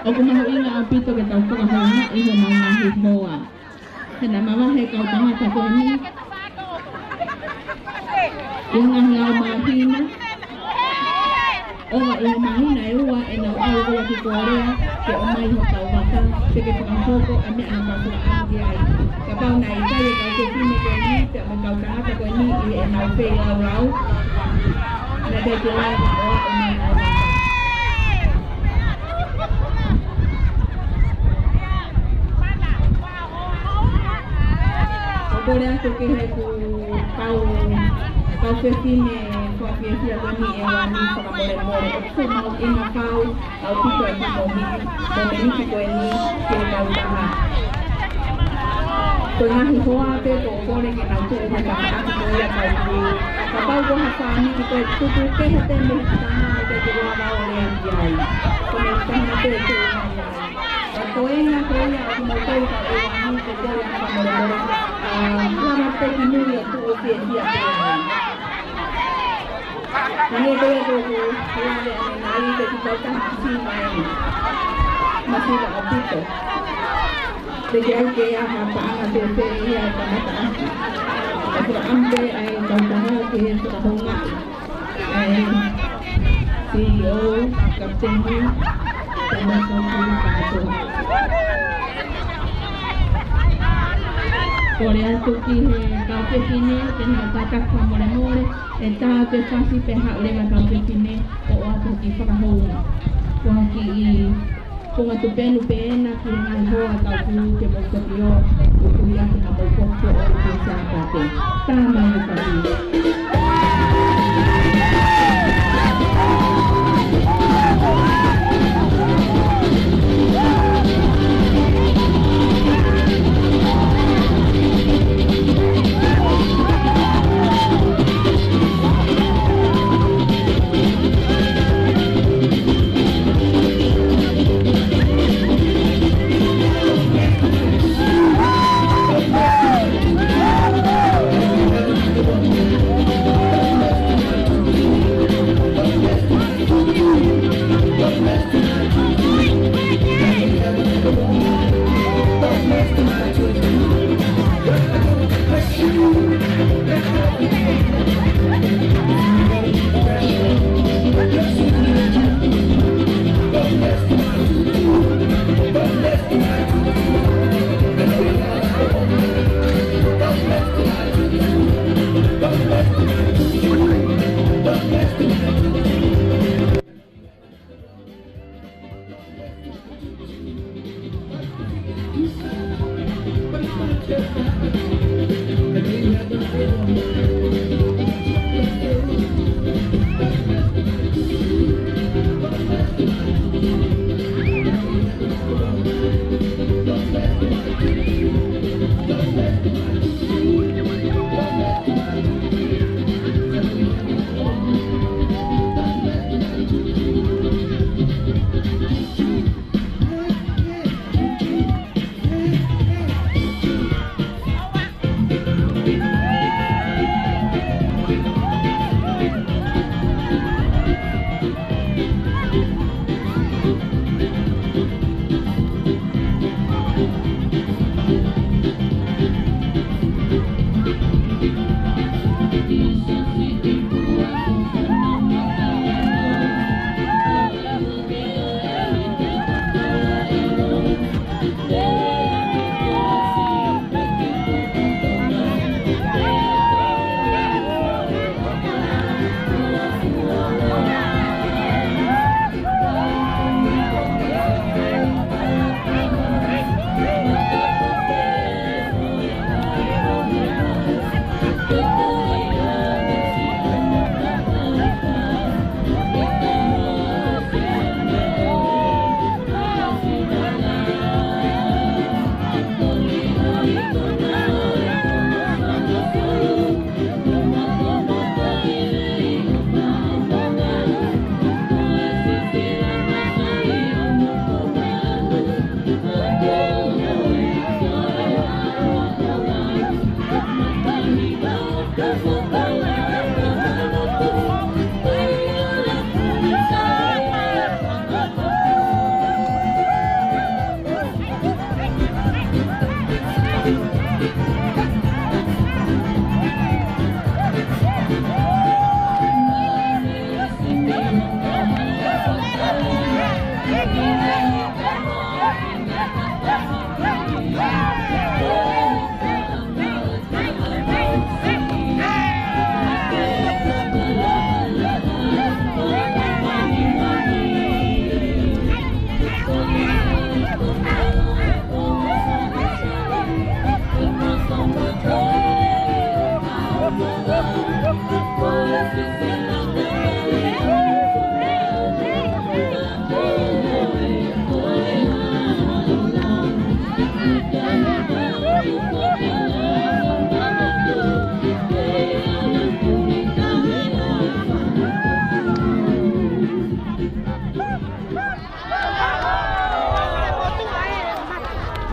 ʻOku mahuʻinga ʻaupito ke tau fakahoungaʻi ʻi he ngaahi hoa. He naʻa mavahe e kau tangata ko eni ʻi he ngaahi ʻaho māhina. ʻOua ʻi he māhina ʻe ua ʻenau ʻalu ko ia ki Kōlea ke ʻomai hotau vaka, pe ke fakahoko e meʻa naʻa tau fakaʻamu ki ai. Kapau naʻe ʻikai e kau fefine ko eni, pea mo e kau tangata ko eni ʻi heʻenau feilaulau, naʻe teʻeki lava ʻo aʻu mai ʻenau vaka. ʻOku ou kole atu ki he kau, kau fefine fakafiefia ko eni ʻe ua ni, fakamolemole, ʻoku fuʻu mahuʻinga fau ʻaupito e kiʻi mōmeniti, mōmeniti ko eni ki he kautaha. Ko e ngaahi hoa pē ʻoku ou kole ke nau tuʻu he tafaʻaki ko ia kau pulū. Kapau ko ha fāmili ko e tuku kehe pē mei he tafaʻaki ko ē ke ua vao lea ki ai. Ko e meʻa taha pē ʻoku tuʻu mai ai. Ka ko e ngaahi ko ia ʻoku mau tau ka ua ni ko e kole atu fakamolemole. ʻA, lava pē ki mui ʻo tuʻu fiefia pē ai. Hangē ko ia ko ʻeku lave ʻanenai, ko e kiʻi kautaha masiva eni. Masiva ʻaupito. Teʻeki ai ke ʻi ai ha paʻanga pē pē ia ʻe kamata ʻaki. ʻE fakaʻamu pē ʻa e kautaha ke fakahoungaʻi ʻa e C E O, kapiteni, pea mo e kau pulū kātoa. Kole atu ki he kau fefine ke nau kātaki fakamolemole, ʻe tā pē fasi pē haʻu leva kau fefine ʻo ʻoatu ki he fakahounga. Ko e kiʻi konga tupenu pē ena ki he ngaahi hoa ʻa e kau Pulu ke mou toki ō ʻo tui ʻaki haʻamou foki ʻo ʻoatu ki he Sāpate. Tā mai e fasi.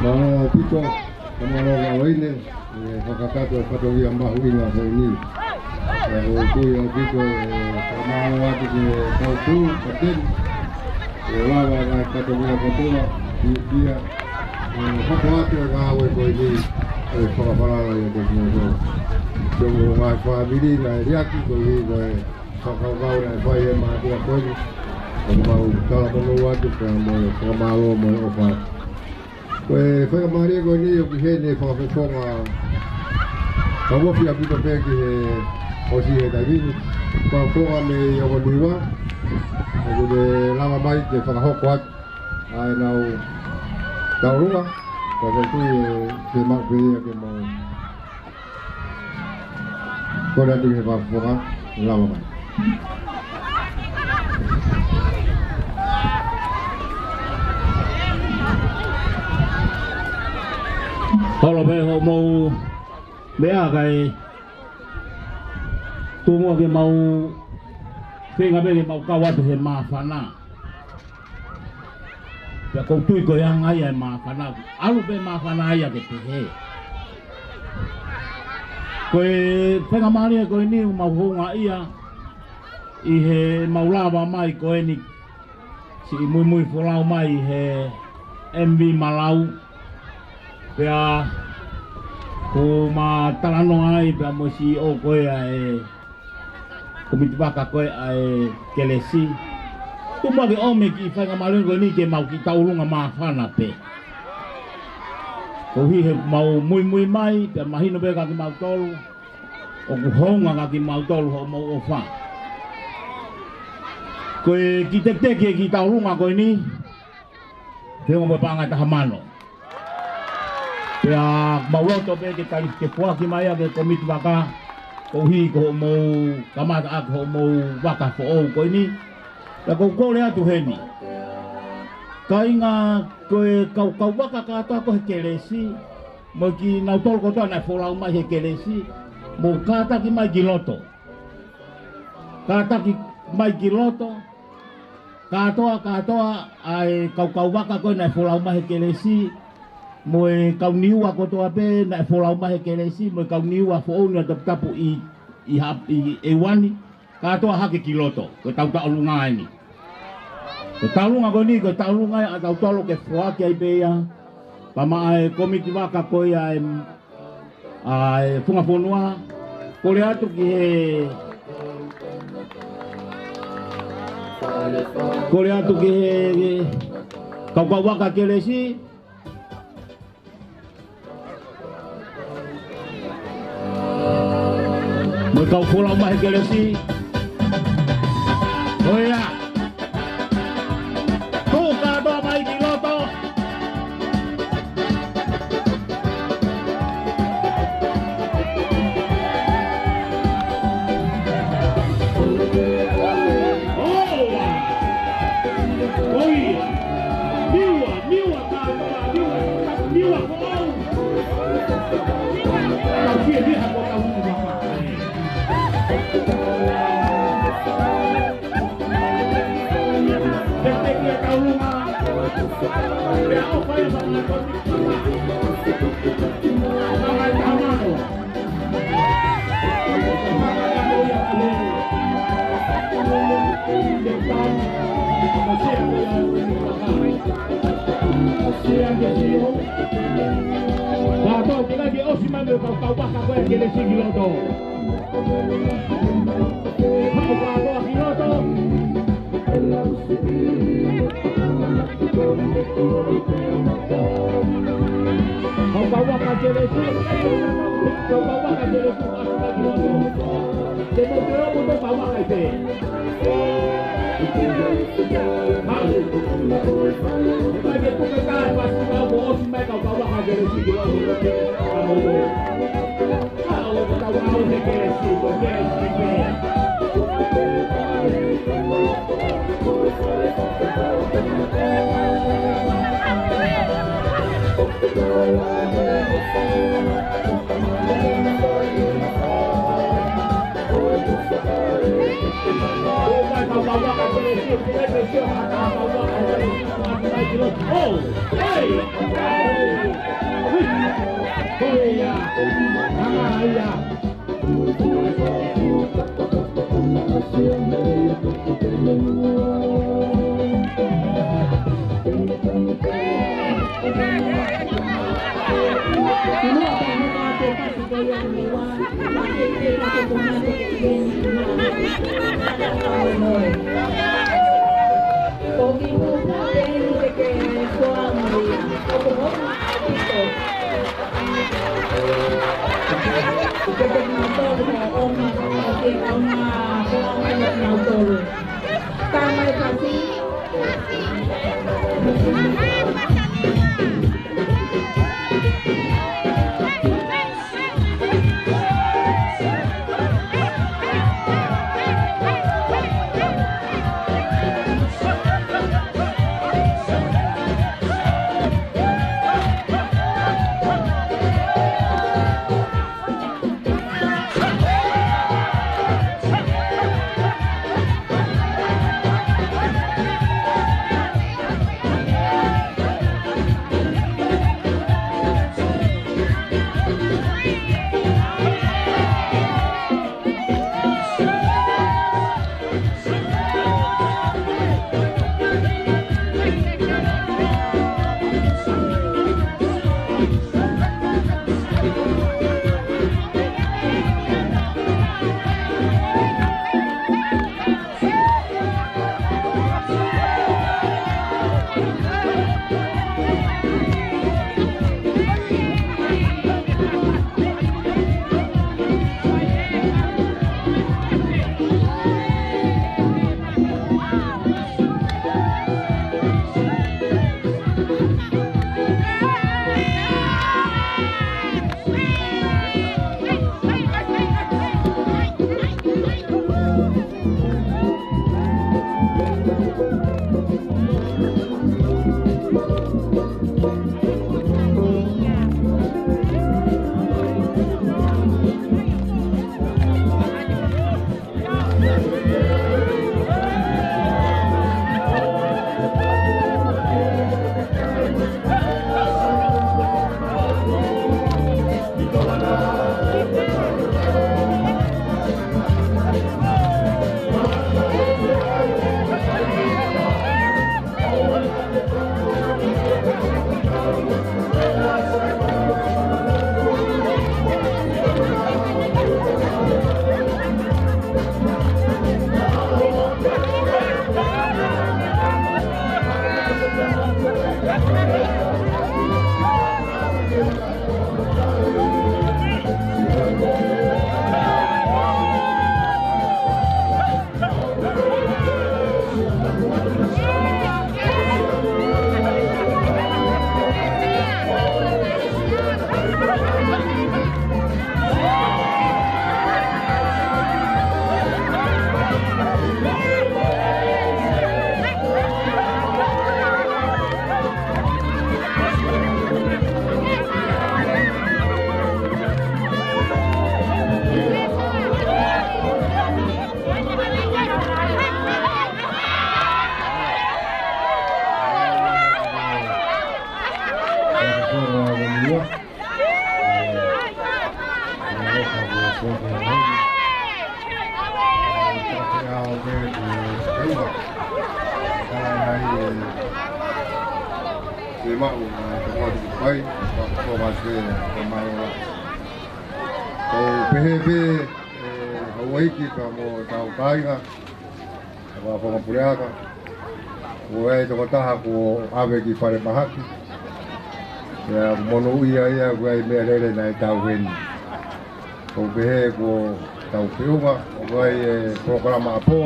Mālō ʻaupito, mālō ʻaupito, ʻe fakakakato e fatongia mahuʻinga ko eni. ʻOku ou tui ʻaupito ʻe fakamālō atu ki he kau Pulu, kapiteni, ʻe lava ʻa e fatongia kotoa, ʻi he ʻEiki, ʻe hoko atu e ngāue ko eni, ʻe fakafalala ia ko eni. Ko e ngaahi fāmili naʻe liʻaki ko eni, ko e fakakaukau naʻe fai ʻe he mātuʻa ko eni. ʻOku mau talamonū atu pea mo e fakamālō mo e ʻofa. Ko e faingamālie ko eni ʻoku ʻi heni e fakafofonga Ka ʻoku ofi ʻaupito pē ki he ʻosi he taimi ni. Ko e founga mei ʻOkoniua, ʻoku ne lava mai ke fakahoko atu ʻa ʻenau tauʻolunga, ka ko e tui ʻe ke maʻu pē ia ke mau kole atu ki he fakafofonga, lava mai. Holo pē hoʻomou meʻa kae tuku muʻa ke mau feinga pē ke mau kau atu he māfana. Pea ʻoku ou tui ko e anga ia e māfana. ʻAlu pē māfana ia ke pehē. Ko e faingamālie ko eni ʻoku mau houngaʻia ʻi heʻemau lava mai ko eni siʻi muimui folau mai he M V Malau. Pea ʻoku ma talanoa ai pea mo e C E O ko ia e komiti vaka ko ia ʻa e kelesi. Tuku muʻa ke ʻomi e kiʻi faingamālie ko eni ke mau kiʻi tauʻolunga māfana pē. Koeʻuhi he mau muimui mai, pea mahino pē kia kimautolu ʻoku hounga kia kimautolu hoʻomou ʻofa. Ko e kiʻi teketeke e kiʻi tauʻolunga ko eni, he ongo ko e paʻanga ʻe taha mano. Pea mau loto pē ke tali ke foaki mai ia ki he komiti vaka, koeʻuhi ko hoʻomou kamata ʻaki hoʻomou vaka foʻou ko eni. Pea ʻoku ou kole atu heni. Kāinga, ko e kau, kau vaka kātoa ko ē he kelesi, mo kinautolu kotoa naʻe folau mai he kelesi, mou kātaki mai ki loto. Kātaki mai ki loto, kātoa, kātoa ʻa e kau, kau vaka ko ē naʻe folau mai he kelesi, mo e kau Niua kotoa pē naʻe folau mai he kelesi, mo e kau Niua foʻou naʻe taputapu ʻi, ʻi ha-, ʻi ʻEua ni, kātoa hake ki loto, ko e tauʻolunga eni. Ko e tauʻolunga ko eni, ko e tauʻolunga ia ʻa tautolu ke foaki ai pē ia, pea maʻa e komiti vaka ko ia e, ʻa e funga fonua, kole atu ki he, kole atu ki he, he kau, kau vaka kelesi, mo e kau folau mai he kelesi. ʻOiauē. Tuʻu kātoa mai ki loto. ʻOiauē. Niua, Niua, Niua, Niua, Niua. Kātoa, teʻeki ke ʻosi mai mo e kau, kau vaka ko ē kelesi ki loto. Haʻu kātoa ki loto. Kau, kau vaka kelesi. Kau, kau vaka kelesi. Te mo te o mo te kau vaka i te. ʻo ʻomi ʻo ke kaunga ko au ʻa kinautolu. Tama e kasi. Ko e pehē pē, ʻe, houʻeiki pea mo hotau kāinga, ʻa e fakapuleʻanga, ʻoku ʻi ai e tokotaha kuo ʻave ki falemahaki, pea monūʻia ia, ʻoku ʻi ai e meʻalele naʻe tau heni. ʻOku pehē ko hotau feʻunga, ʻoku ʻi ai e polokalama ʻapō,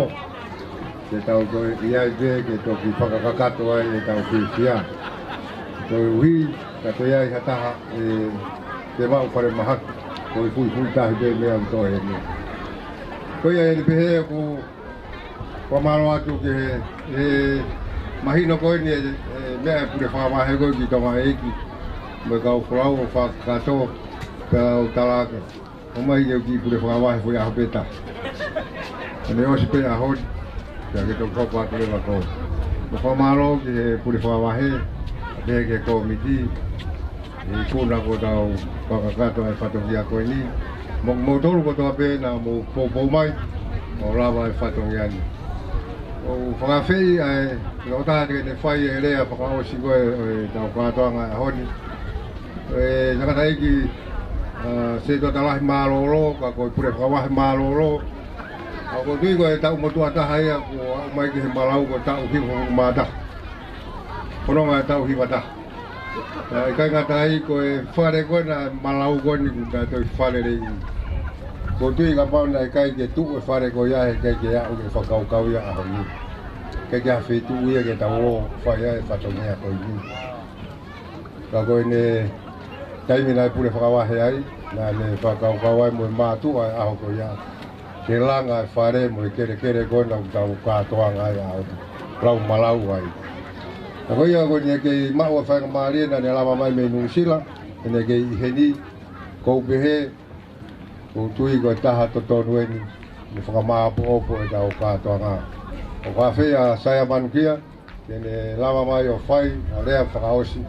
ke tau toe ʻi ai pē, ke toki fakakakato ai ʻetau fiefia. Koeʻuhi, ka toe ʻi ai ha taha, ʻe, ke maʻu falemahaki, ko e fuʻifuʻi tahi pē meʻa ʻoku toe heni. Ko ia ʻe pehē ko Fakamālō atu ki he, he mahino ko eni e, e meʻa e pule fakavahe ko ē ki Tonga ʻEiki. Mo e kau folau ʻo fakakakato, pea u tala ake. ʻOmai ke u kiʻi pule fakavahe foʻi ʻaho pē taha. ʻE ʻosi pē ʻaho ni, pea ke toki hoko atu leva ko. Mo e fakamālō ki he pule fakavahe, pea ki he kōmiti, ʻi he ikuna kuo tau fakakakato e fatongia ko eni. Mo, mo kimoutolu kotoa pē naʻa mou poupou mai, ʻo lava e fatongia ni. ʻOku ou fakaafeʻi ʻa e, ʻa e tokotaha te ne fai e lea fakaʻosi ko ē ʻo ʻetau kātoanga ʻo e ʻaho ni. ʻE, Tangataʻeiki, ʻa, Setuata Lahi mālōlō, ka ko e pule fakavahe mālōlō. ʻOku ou tui ko e taʻu motuʻa taha ia kuo aʻu mai ki he malau ko e taʻu hivangofulu mā taha. Ko hono ʻuhinga e taʻu hiva taha. Pea ʻikai ngata ai ko e fale ko ē naʻe malau ko eni kuo taʻe toe fale lelei. Ko u tui kapau naʻe ʻikai ke tuʻu e fale ko ia he ʻikai ke aʻu ke fakakaukau ia ʻaho ni, ʻikai ke ha feituʻu ia ke tau ō ʻo fai ai e fatongia ko eni. Ka ko ʻene taimi naʻe pule fakavahe ai, naʻa ne fakakaukau ai mo e mātuʻa e ʻaho ko ia ke langa e fale mo e kelekele ko ena ʻoku tau kātoanga ai ʻa ʻoku lau malau ai. Ka ko ia ko ʻene kei maʻu ʻa e faingamālie naʻa ne lava mai mei Nuʻusila, ʻene kei ʻi heni, ko u pehē, ko u tui ko e taha totonu eni mo fakamāopoopo ʻetau kātoanga. ʻOku ʻafeʻi ʻa Saia Manukia ke ne lava mai ʻo fai ʻa e lea fakaʻosi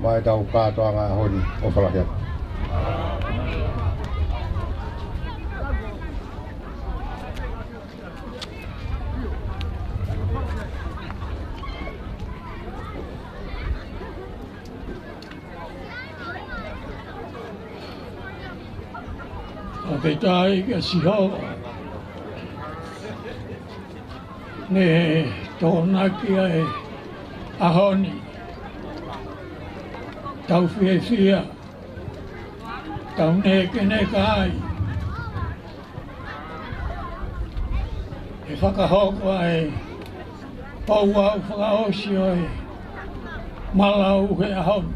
maʻa ʻetau kātoanga ʻaho ni. ʻOfa lahi atu. Fakafetaʻi kia Sihova, ne tokonaki ʻa e ʻaho ni. Tau fiefia, tau nekeneka ai he fakahoko ʻa e ouau fakaʻosi ʻo e malau he ʻaho ni.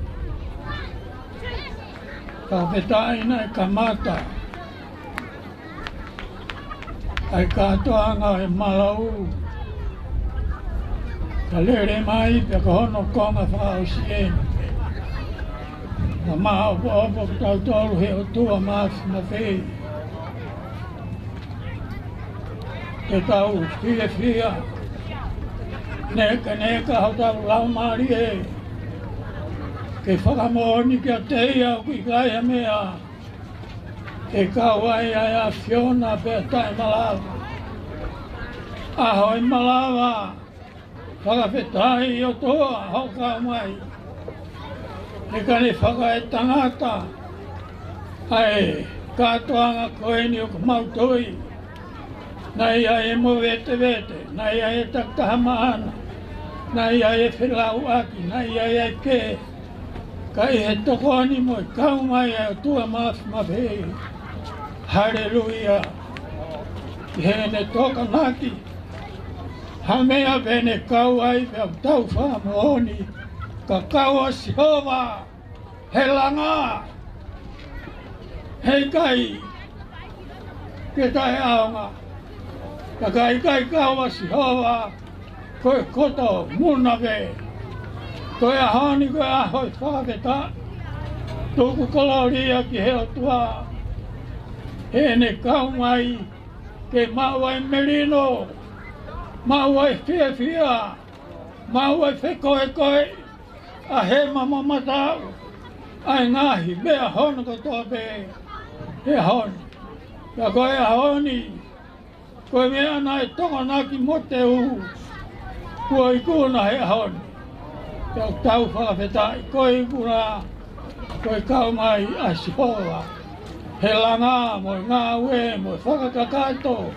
Fakafetaʻi naʻe kamata ʻa e kātoanga ʻo e malau, ka lele mai pea ko hono konga fakaʻosi eni. Ka māopoopo kitautolu he ʻOtua Māfimafi, ke tau fiefia, nekeneka hotau laumālie, ke fakamoʻoni kiate ia ʻoku ʻikai ha meʻa ke kau ai ʻa e ʻAfiona pea taʻemalava. ʻAho ʻe malava, fakafetaʻi ʻOtua hoʻo kau mai. He ka ne fakaetangata ʻa e kātoanga ko eni ʻoku mau tui, naʻe ʻi ai e movetevete, naʻe ʻi ai e takitaha maʻana, naʻe ʻi ai e felauʻaki, naʻe ʻi ai e kē, ka ʻi he tokoni mo e kau mai ʻa e ʻOtua Māfimafi. Haleluia. ʻI heʻene tokonaki, ha meʻa pē ʻe kau ai pea tau fakamoʻoni, ka kau ʻa Sihova he langa, heʻikai ke taʻeʻaonga. Ka ʻikai kau ʻa Sihova, ko e koto muna pē. Ko e ʻaho ni ko e ʻaho ʻo e fakafetaʻi. Tuku kolōlia ki he ʻOtua heʻene kau mai ke maʻu ai e melino, maʻu ai e fiefia, maʻu ai e fekoekoe ʻa e hema mamaʻo, ʻa e ngaahi meʻa hono kotoa pē he ʻaho ni. Ka ko e ʻaho ni, ko e meʻa naʻe tokonaki mo teu, kuo ikuna he ʻaho ni. Pea tau fakafetaʻi, ko e ikuna, ko e kau mai ʻa Sihova he langa mo e ngāue mo e fakakakato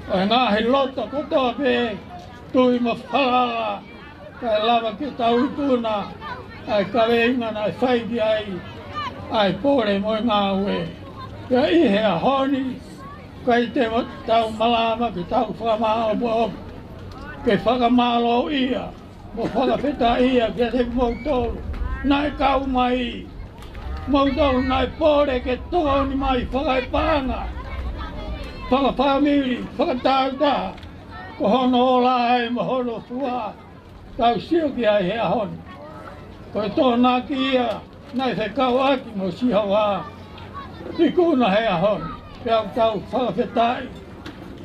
ʻo e ngaahi loto kotoa pē, tui mo falala, kae lava ke tau ikuna ʻa e kaveinga naʻe fai ki ai ʻa e pole mo e ngāue. Pea ʻi he ʻaho ni, ʻikai te tau malava ke tau fakamāopoopo, ke fakamālōʻia mo fakafetaʻia kiate kimoutolu naʻe kau mai, moutolu naʻe pole ke tokoni mai fakaepaʻanga, fakafāmili, fakatāutaha, ko hono ola ē mo hono fua tau sio ki ai he ʻaho ni. Ko e tokonaki ia naʻe fekauʻaki mo Sihova, ikuna he ʻaho ni. Pea ʻoku tau fakafetaʻi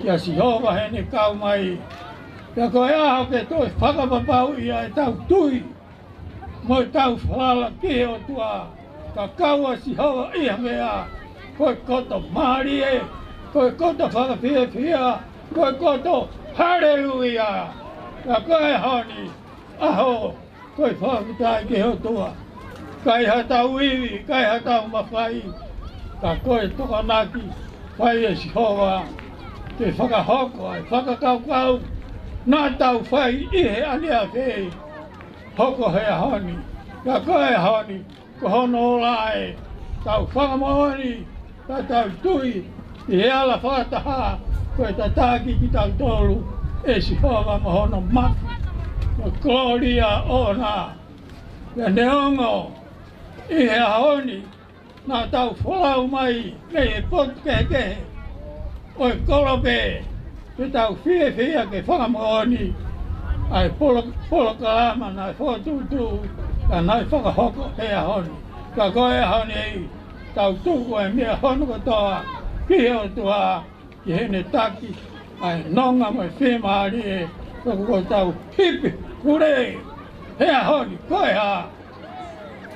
kia Sihova heʻene kau mai. Pea ko e ʻaho ke toe fakapapauʻi ʻa ʻetau tui mo ʻetau falala ki he ʻOtua, ka kau ʻa Sihova ʻi ha meʻa, ko e koto mālie, ko e koto fakafiefia, ko e koto haleluia. Ka ko e ʻaho ni, ʻaho ko e fakafetaʻi ki he ʻOtua. ʻIkai haʻatau ivi, ʻikai haʻatau mafai, ka ko e tokonaki fai ʻe Sihova ke fakahoko ʻa e fakakaukau naʻa tau fai ʻi he ʻaneafi, hoko he ʻaho ni. Ka ko e ʻaho ni, ko hono ola ē, tau fakamoʻoni, ka tau tui, ʻi he ala fakataha, ko e tataki kitautolu ʻe Sihova mo hono mafi, mo e kolōlia ʻoʻona. Pea neongo ʻi he ʻaho ni naʻa tau folau mai mei he potu kehekehe ʻo e kolope, pea tau fiefia ke fakamoʻoni ʻa e polo-, polokalama naʻe fokotuʻutuʻu, ka naʻe fakahoko he ʻaho ni. Ka ko e ʻaho ni, tau tuku e meʻa hono kotoa ki he ʻOtua, ki heʻene taki ʻa e nonga mo e fiemālie, ka ko ʻetau hipi pule he ʻaho ni, ko e hā?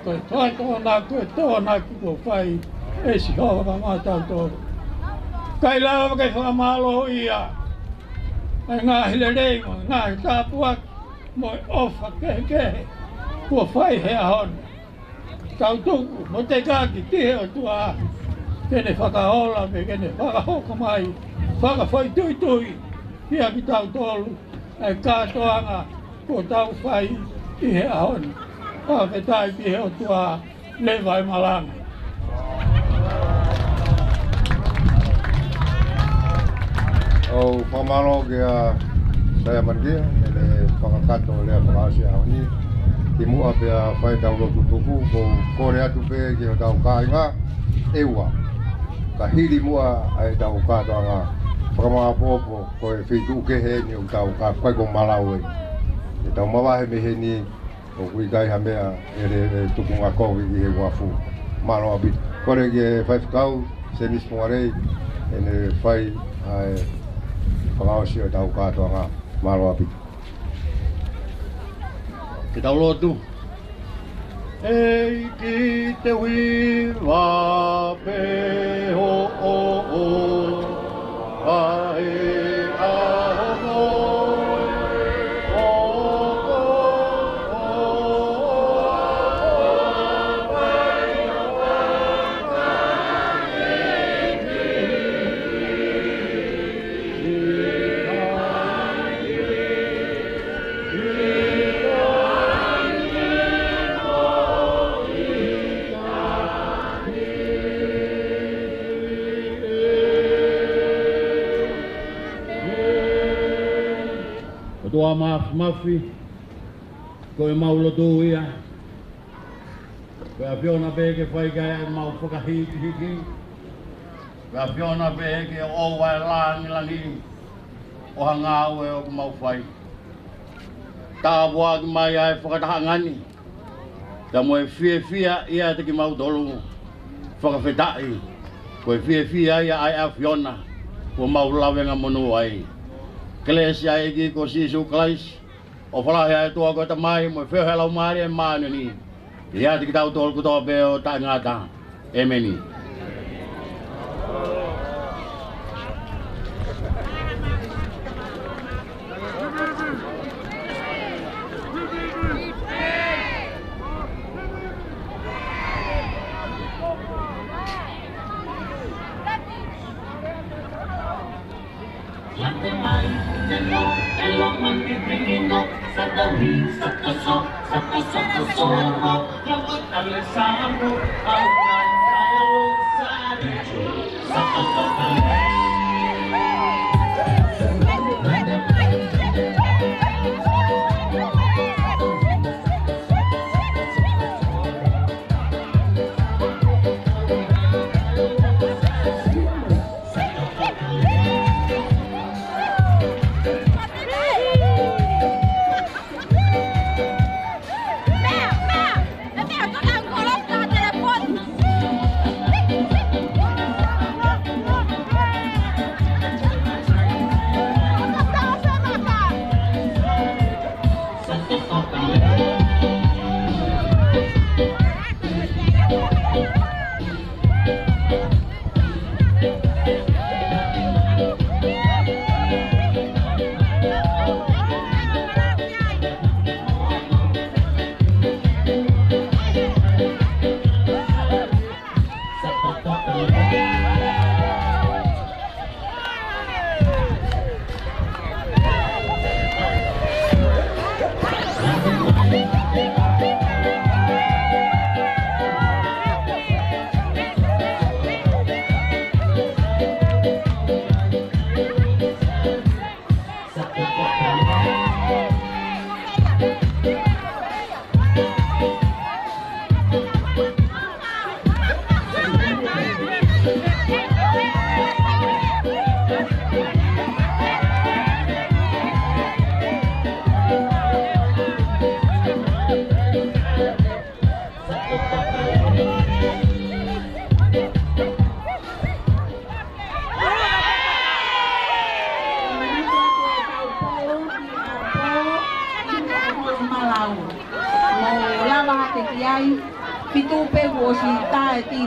Ko e toʻonaki, ko e toʻonaki kuo fai ʻe Sihova maʻatautolu. ʻIkai lava ke fakamālōʻia ʻa e ngaahi lelei mo e ngaahi tāpuaki mo e ʻofa kehekehe kuo fai he ʻaho ni. Tau tuku mo tekaki ki he ʻOtua ke ne fakaola pea ke ne fakahoko mai, fakafoʻituitui kiate kitautolu ʻa e kātoanga kuo tau fai ʻi he ʻaho ni. Fakafetaʻi ki he ʻOtua, leva e malanga. ʻOku ou fakamālō kia Saiamani Kia heʻene fakakakato e lea fakaʻosi ʻo e ʻaho ni. Kimuʻa pea fai ʻetau lotu tuku, ʻoku ou kole atu pē ki hotau kāinga ʻe ua, ka hili muʻa ʻa ʻetau kātoanga, fakamāʻopoʻopo, ko e feituʻu kehe eni ʻoku tau ka kai ko Malawi. ʻE tau mavahe mei heni, ʻoku ʻikai ha meʻa ʻe le-, ʻe tukunga kovi ki he uafu. Mālō ʻaupito. Kole ki he faifekau, Semisi Pongalei, heʻene fai ʻa e fakaʻosi ʻo ʻetau kātoanga. Mālō ʻaupito. Ke tau lotu. ʻEiki, te u hiva pē hoʻo ʻofa he ʻaho ko ē. ʻOtua Māfimafi, ko ʻemau lotu ia. Ko e ʻAfiona pē ke fai ki ai ʻemau fakahīkihiki. Ko e ʻAfiona pē ke ʻoua ʻe langilangi ʻo ha ngāue ʻoku mau fai. Tāpuaki mai ʻa e fakatahaʻanga ni, ka mo e fiefia ʻiate kimautolu. Fakafetaʻi, ko e fiefia ia ʻa e ʻAfiona kuo mau lavengamonū ai. Kelesi ʻa e ʻEiki ko Sīsū Kalaisi, ʻofa lahi ʻa e ʻOtua ko e Tamai, mo e feohi ʻa e Laumālie Māʻoniʻoni, ʻiate kitautolu kotoa pē ʻo taʻengata. ʻEmeni.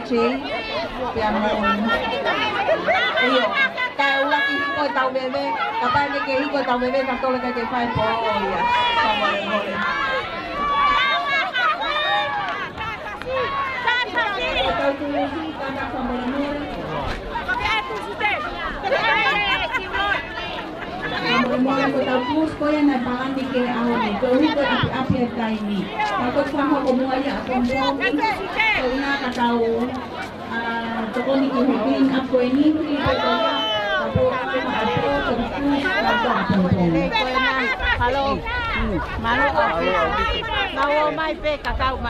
Che, pea mo. ʻIo, kae ʻuluaki hiko ʻetau veve, kapau ʻe ʻikai ke hiko ʻetau veve, ka tole kae ke fai pō ia. Ka mole mole. Ka tau tulusi, ka ka mole mole. Ka mole mole ko ʻetau tulusi ko ia naʻe palani ki he ʻaho ni. Ko e hiko ʻapiʻapi e taimi. Ka ko e fakahoko muʻa ia ʻapongipongi. Ko ia ka tau, ā, tokoni ki he clean up ko eni, hili pē ko ia. Ka pō, ka pō, ka pō, ka pō, ka pō. Mālō. Mālō. Mālō mai pē ka kau mai.